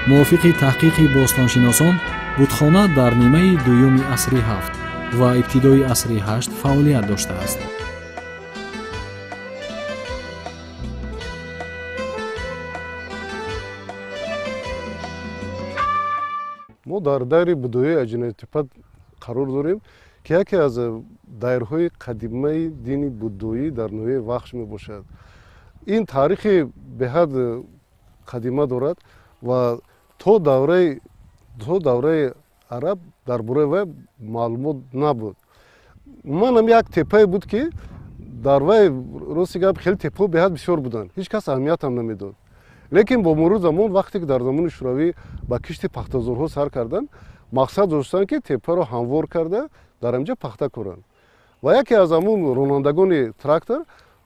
Мувофиқи таҳқиқи бостоншиносон, будхона дар нимаи дуюми асри ҳафт ва ибтидои асри ҳашт фаъолият доштааст. Мо дар дайри буддоии Аҷинатепа қарор дорем, ки яке аз дайрҳои қадимаи дини буддоӣ дар ноҳияи Вахш мебошад. Ин таърихи беҳад қадима дорад ва то давраи араб дар бораи вай маълумот набуд. Умуман як теппае буд, ки дар вай, рости гап, хеле теппаҳо беҳад бисёр буданд, ҳеҷ кас аҳамиятам намедод. Лекин бо мурури замон, вақте ки дар замони шӯравӣ ба кишти пахтазорҳо сар карданд, мақсад доштанд, ки теппаро ҳамвор карда дар ҳамҷа пахта коранд. Ва яке аз ҳамун ронандагони трактор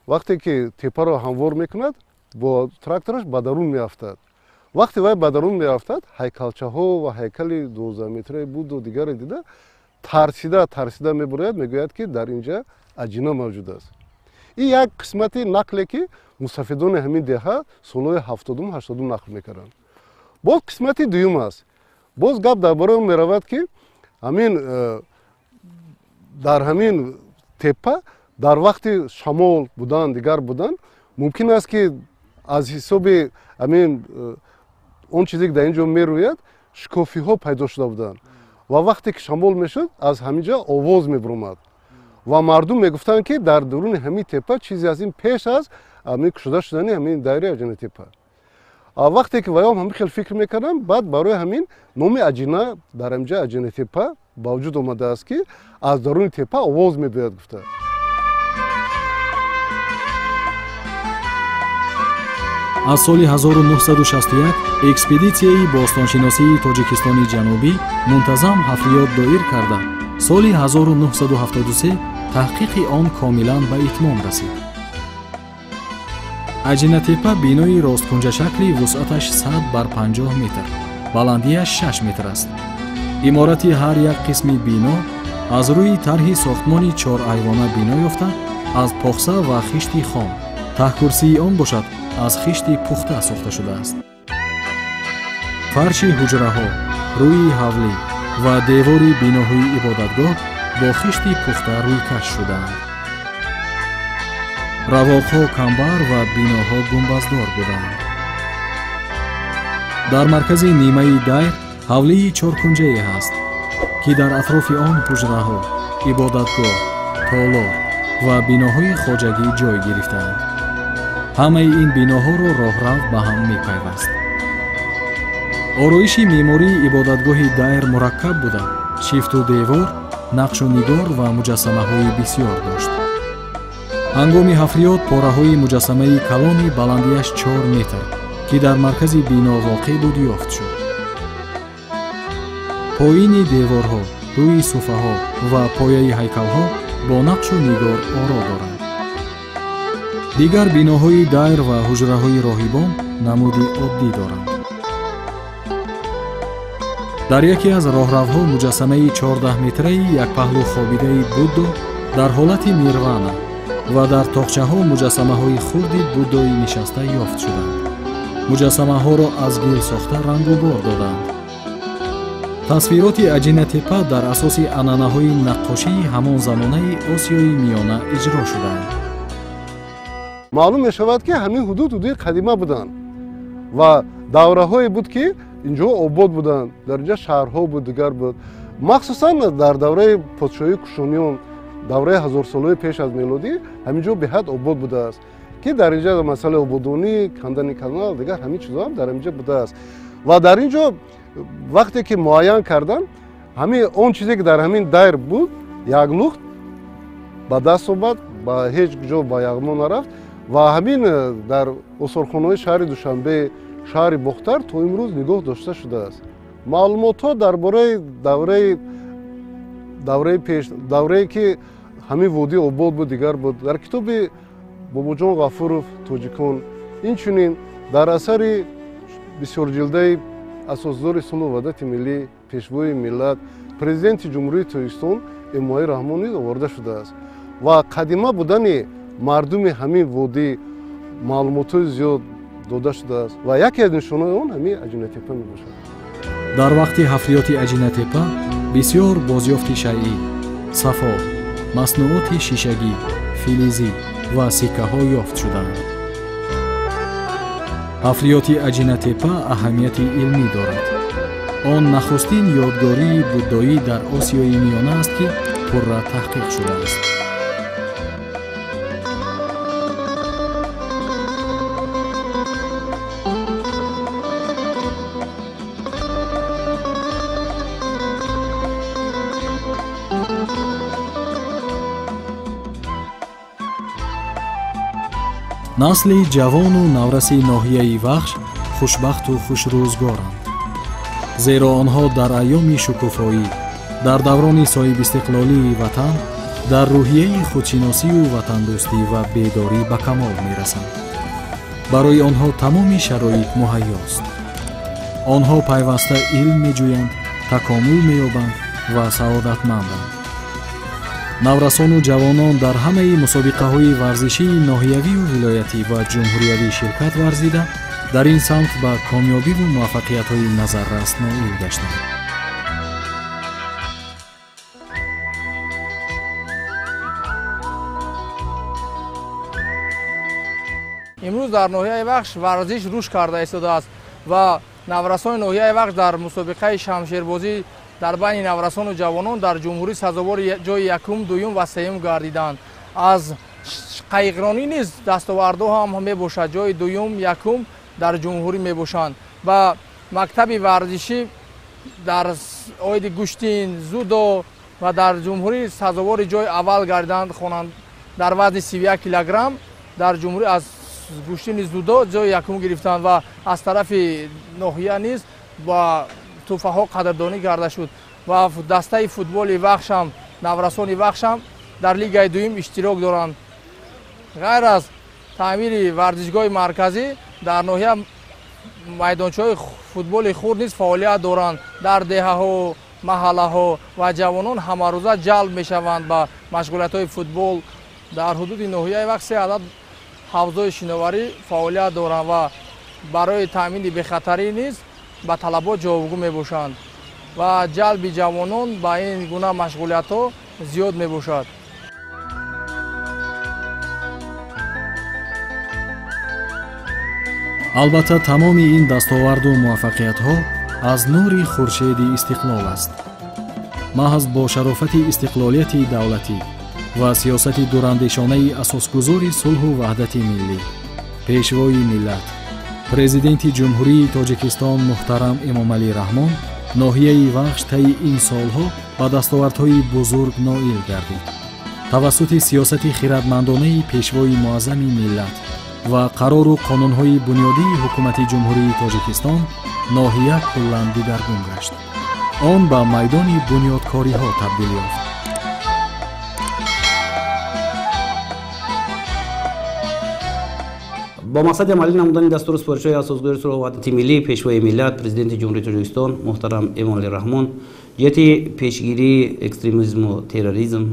вақте ки теппаро ҳамвор мекунад, бо трактораш ба дарун меафтад. Вақте вай ба дарун меафтад, ҳайкалчаҳо ва ҳайкали 12-метраи буду дигаре дида тарсида мебурояд, мегӯяд, ки дар инҷа аҷина мавҷуд аст. Ин як қисмати нақле, ки мусафидони ҳамин деҳа солҳои 70-80 нақл мекарданд. Боз қисмати дуюм аст. Боз гап дар бораи он меравад, ки ҳамин дар ҳамин теппа дар вақти шамол будан, дигар будан мумкин аст, ки Аз ҳисоби ҳамин он чизе ки дар ин ҷо мерӯяд, шикофиҳо пайдо шуда буданд ва вақте ки шамол мешуд, аз ҳамин ҷо овоз мебуромад ва мардум мегуфтанд, ки дар дуруни ҳамин тепа чизе аз ин пеш аз ҳамин кушода шудани ҳамин дайри Аҷинатепа. Вақте ки ваём ҳамин хел фикр мекардам, баъд барои ҳамин номи Аҷина дар ҳамин ҷо Аҷинатепа ба вуҷуд омадааст, ки аз даруни тепа овоз мебиёяд гуфта. Аз соли 1961 экспедитсияи бостоншиносии Тоҷикистони Ҷанубӣ мунтазам ҳафриёт доир карда, соли 1973 таҳқиқи он комилан ба итмом расид. Аҷинатепа бинои росткунҷашакли вусъаташ 100 бар 50 метр, баландиаш 6 метр аст. Иморати ҳар як қисми бино аз рӯи тарҳи сохтмони чорайвона бино ёфта, аз похса ва хишти хом, таҳкурсии он бошад аз хишти пухта сохта шудааст. Фарши ҳуҷраҳо, рӯи ҳавлӣ ва девори биноҳои ибодатгоҳ бо хишти пухта рӯйкаш шудаанд. Равоқҳо камбар ва биноҳо гумбаздор буданд. Дар маркази нимаи дайр ҳавлии чоркунҷае ҳаст, ки дар атрофи он ҳуҷраҳо, ибодатгоҳ, толор ва биноҳои хоҷагӣ ҷой гирифтаанд. Ҳамаи ин биноҳоро роҳрав ба ҳам мепайваст. Ороиши меъмории ибодатгоҳи дайр мураккаб буда, шифту девор, нақшу нигор ва муҷассамаҳои бисёр дошт. Ҳангоми ҳафриёт пораҳои муҷассамаи калони баландиаш 4 метр, ки дар маркази бино воқеъ буд, ёфт шуд. Поини деворҳо, рӯи суфаҳо ва пояи ҳайкалҳо бо нақшу нигор оро доранд. Дигар биноҳои дайр ва ҳуҷраҳои роҳибон намуди оддӣ доранд. Дар яке аз роҳравҳо муҷассамаи 14-метраи якпаҳлӯ хобидаи Буддо дар ҳолати нирвана ва дар тоқчаҳо муҷассамаҳои хурди Буддои нишаста ёфт шуданд. Муҷассамаҳоро аз гил сохта рангу бор доданд. Тасвироти Аҷинатепа дар асоси анъанаҳои наққошии ҳамон замонаи Осиёи Миёна иҷро шуданд. Маълум мешавад, ки ҳамин ҳудуд ҳудуди қадима буданд ва давраҳое буд, ки инҷо обод буданд, дар инҷа шаҳрҳо буд, дигар буд. Махсусан дар давраи подшоҳии Кушониён, давраи ҳазорсолаи пеш аз мелодӣ, ҳамин ҷо беҳад обод будааст, ки дар инҷа масъалаи ободонӣ, кандани канал, дигар ҳамин чизҳо ҳам дар инҷа будааст. Ва дар ин ҷо вақте ки муайян кардан, ҳамин он чизе ки дар ҳамин дайр буд, як лухт ба даст омад, ба ҳеҷ ҷо ба яғмо нарафт ва ҳамин дар осорхонаҳои шаҳри Душанбе, шаҳри Бохтар то имрӯз нигоҳ дошта шудааст. Маълумотҳо дар бораи давраи пеш, даврае ки ҳамин водӣ обод буд, дигар буд, дар китоби Бобоҷон Ғафуров «Тоҷикон», инчунин дар асари бисёрҷилдаи асосгузори сулҳу ваҳдати миллӣ, пешвои миллат, президенти Ҷумҳурии Тоҷикистон Эмомалӣ Раҳмон низ оварда шудааст ва қадима будани мардуми ҳамин водӣ маълумотҳои зиёд дода шудааст ва яке аз нишонаҳои он ҳамин Аҷинатепа мебошад. Дар вақти ҳафриёти Аҷинатепа бисёр бозёфти шайъӣ, сафол, маснуоти шишагӣ, филизӣ ва сиккаҳо ёфт шуданд. Ҳафриёти Аҷинатепа аҳамияти илмӣ дорад. Он нахустин ёдгории буддоӣ дар Осиёи Миёна аст, ки пурра таҳқиқ шудааст. Насли ҷавону навраси ноҳияи Вахш хушбахту хушрӯзгоранд, зеро онҳо дар айёми шукуфоӣ, дар даврони соҳибистиқлолии ватан, дар рӯҳияи худшиносию ватандӯстӣ ва бедорӣ ба камол мерасанд. Барои онҳо тамоми шароит муҳайёст. Онҳо пайваста илм меҷӯянд, такомул меёбанд ва саодатманданд. Наврасону ҷавонон дар ҳамаи мусобиқаҳои варзишии ноҳиявию вилоятӣ ва ҷумҳуриявӣ ширкат варзида, дар ин самт ба комёбиву муваффақиятҳои назаррас ноил гаштанд. Имрӯз дар ноҳияи Вахш варзиш рушд карда истодааст ва наврасони ноҳияи Вахш дар мусобиқаи шамшербозӣ дар байни наврасону ҷавонон дар ҷумҳурӣ сазовори ҷои якум, дуюм ва сеюм гардиданд. Аз қайиқронӣ низ дастовардҳо ҳам мебошад, ҷои дуюм, якум дар ҷумҳурӣ мебошанд. Ва мактаби варзишӣ дар оиди гӯштин, зудо ва дар ҷумҳурӣ сазовори ҷои аввал гардиданд. Дар вазни 31 килограмм дар ҷумҳурӣ аз гӯштини зудо ҷои якум гирифтанд ва аз тарафи ноҳия низ ба тӯҳфаҳо қадрдонӣ карда шуд. Ва дастаи футболи Вахшам, наврасони Вахшам дар лигаи дуюм иштирок доранд. Ғайр аз таъмири варзишгоҳи марказӣ дар ноҳия майдончаҳои футболи хурд низ фаъолият доранд. Дар деҳаҳо, маҳаллаҳо ва ҷавонон ҳамарӯза ҷалб мешаванд ба машғулиятҳои футбол. Дар ҳудуди ноҳияи Вахш 3 адад ҳавзҳои шиноварӣ фаъолият доранд ва барои таъмини бехатарӣ низ ба талабот ҷавобгӯ мебошанд ва ҷалби ҷавонон ба ин гуна машғулиятҳо зиёд мебошад. Албатта, тамоми ин дастоварду муваффақиятҳо аз нури хуршеди истиқлол аст. Маҳз бо шарофати истиқлолияти давлатӣ ва сиёсати дурандешонаи асосгузори сулҳу ваҳдати миллӣ, пешвои миллат, президенти Ҷумҳурии Тоҷикистон муҳтарам Эмомалӣ Раҳмон, ноҳияи Вахш таи ин солҳо ба дастовардҳои бузург ноил гардид. Тавассути сиёсати хирадмандонаи пешвои муаззами миллат ва қарору қонунҳои бунёдии ҳукумати Ҷумҳурии Тоҷикистон ноҳия куллан дигаргун гашт. Он ба майдони бунёдкориҳо табдил ёфт. Бо мақсади амалӣ намудани дастуру супоришҳои асосгузори сулҳу ваҳдати миллӣ, пешвои миллат, президенти Ҷумҳурии Тоҷикистон муҳтарам Эмомалӣ Раҳмон, ҷиҳати пешгирии экстремизму терроризм,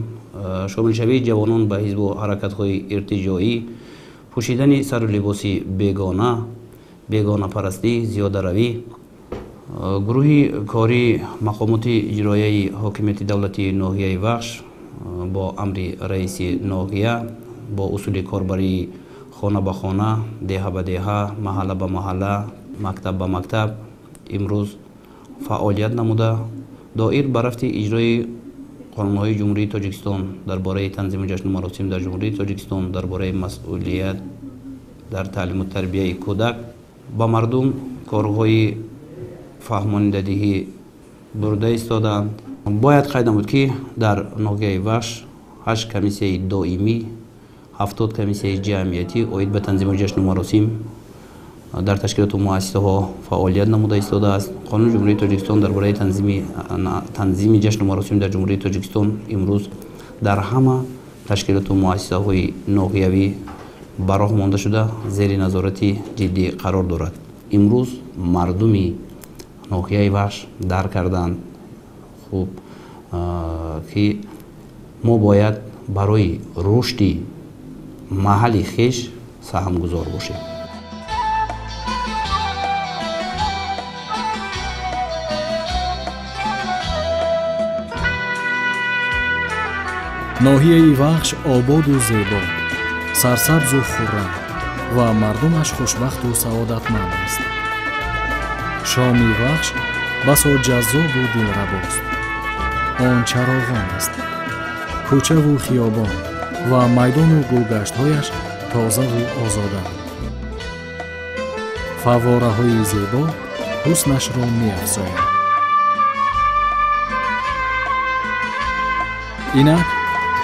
шомилшавии ҷавонон ба ҳизбу ҳаракатҳои иртиҷоӣ, пӯшидани сару либоси бегона, бегонапарастӣ, зиёдаравӣ, гурӯҳи кории мақомоти иҷроияи ҳокимияти давлатии ноҳияи Вахш бо амри раиси ноҳия бо усули корбарии хона ба хона, деҳа ба деҳа, маҳалла ба маҳалла, мактаб ба мактаб имрӯз фаъолият намуда, доир ба рафти иҷрои қонунҳои Ҷумҳурии Тоҷикистон дар бораи танзими ҷашну маросим дар Ҷумҳурии Тоҷикистон, дар бораи масъулият дар таълиму тарбияи кӯдак ба мардум корҳои фаҳмонидадиҳӣ бурда истодаанд. Бояд қайд намуд, ки дар ноҳияи Вахш 8 комиссияи доимӣ, 70 комиссияи ҷамъиятӣ оид ба танзими ҷашну маросим дар ташкилоту муассисаҳо фаъолият намуда истодааст. Қонуни Ҷумҳурии Тоҷикистон дар бораи танзими ҷашну маросим дар Ҷумҳурии Тоҷикистон имрӯз дар ҳама ташкилоту муассисаҳои ноҳиявӣ ба роҳ монда шуда, зери назорати ҷиддӣ қарор дорад. Имрӯз мардуми ноҳияи Вахш дарк карданд, хуб, ки мо бояд барои рушди маҳалли хеш саҳмгузор бошем. Ноҳияи Вахш ободу зебо, сарсабзу хуррам ва мардумаш хушбахту саодатманд аст. Шоми Вахш басо ҷаззобу дилрабост. Он чароғон аст. Кӯчаву хиёбон ва майдону гулгаштҳояш тозаву озоданд. Фаввораҳои зебо ҳуснашро меафзоянд. Инак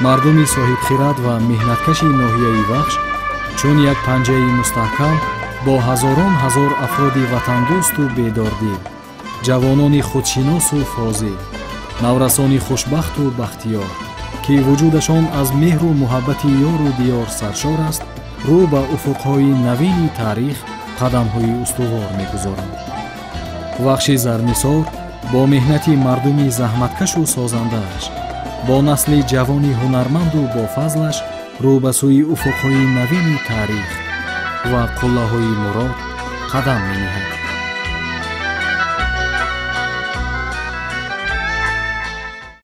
мардуми соҳибхирад ва меҳнаткаши ноҳияи Вахш чун як панҷаи мустаҳкам бо ҳазорон ҳазор афроди ватандӯсту бедордил, ҷавонони худшиносу фозил, наврасони хушбахту бахтиёр, ки вуҷудашон аз меҳру муҳаббати ёру диёр саршор аст, рӯ ба уфуқҳои навини таърих қадамҳои устувор мегузоранд. Вахши Зарнисор бо меҳнати мардуми заҳматкашу созандааш, бо насли ҷавони ҳунарманду бофазлаш рӯ ба сӯи уфуқҳои навини таърих ва қуллаҳои мурод қадам мениҳад.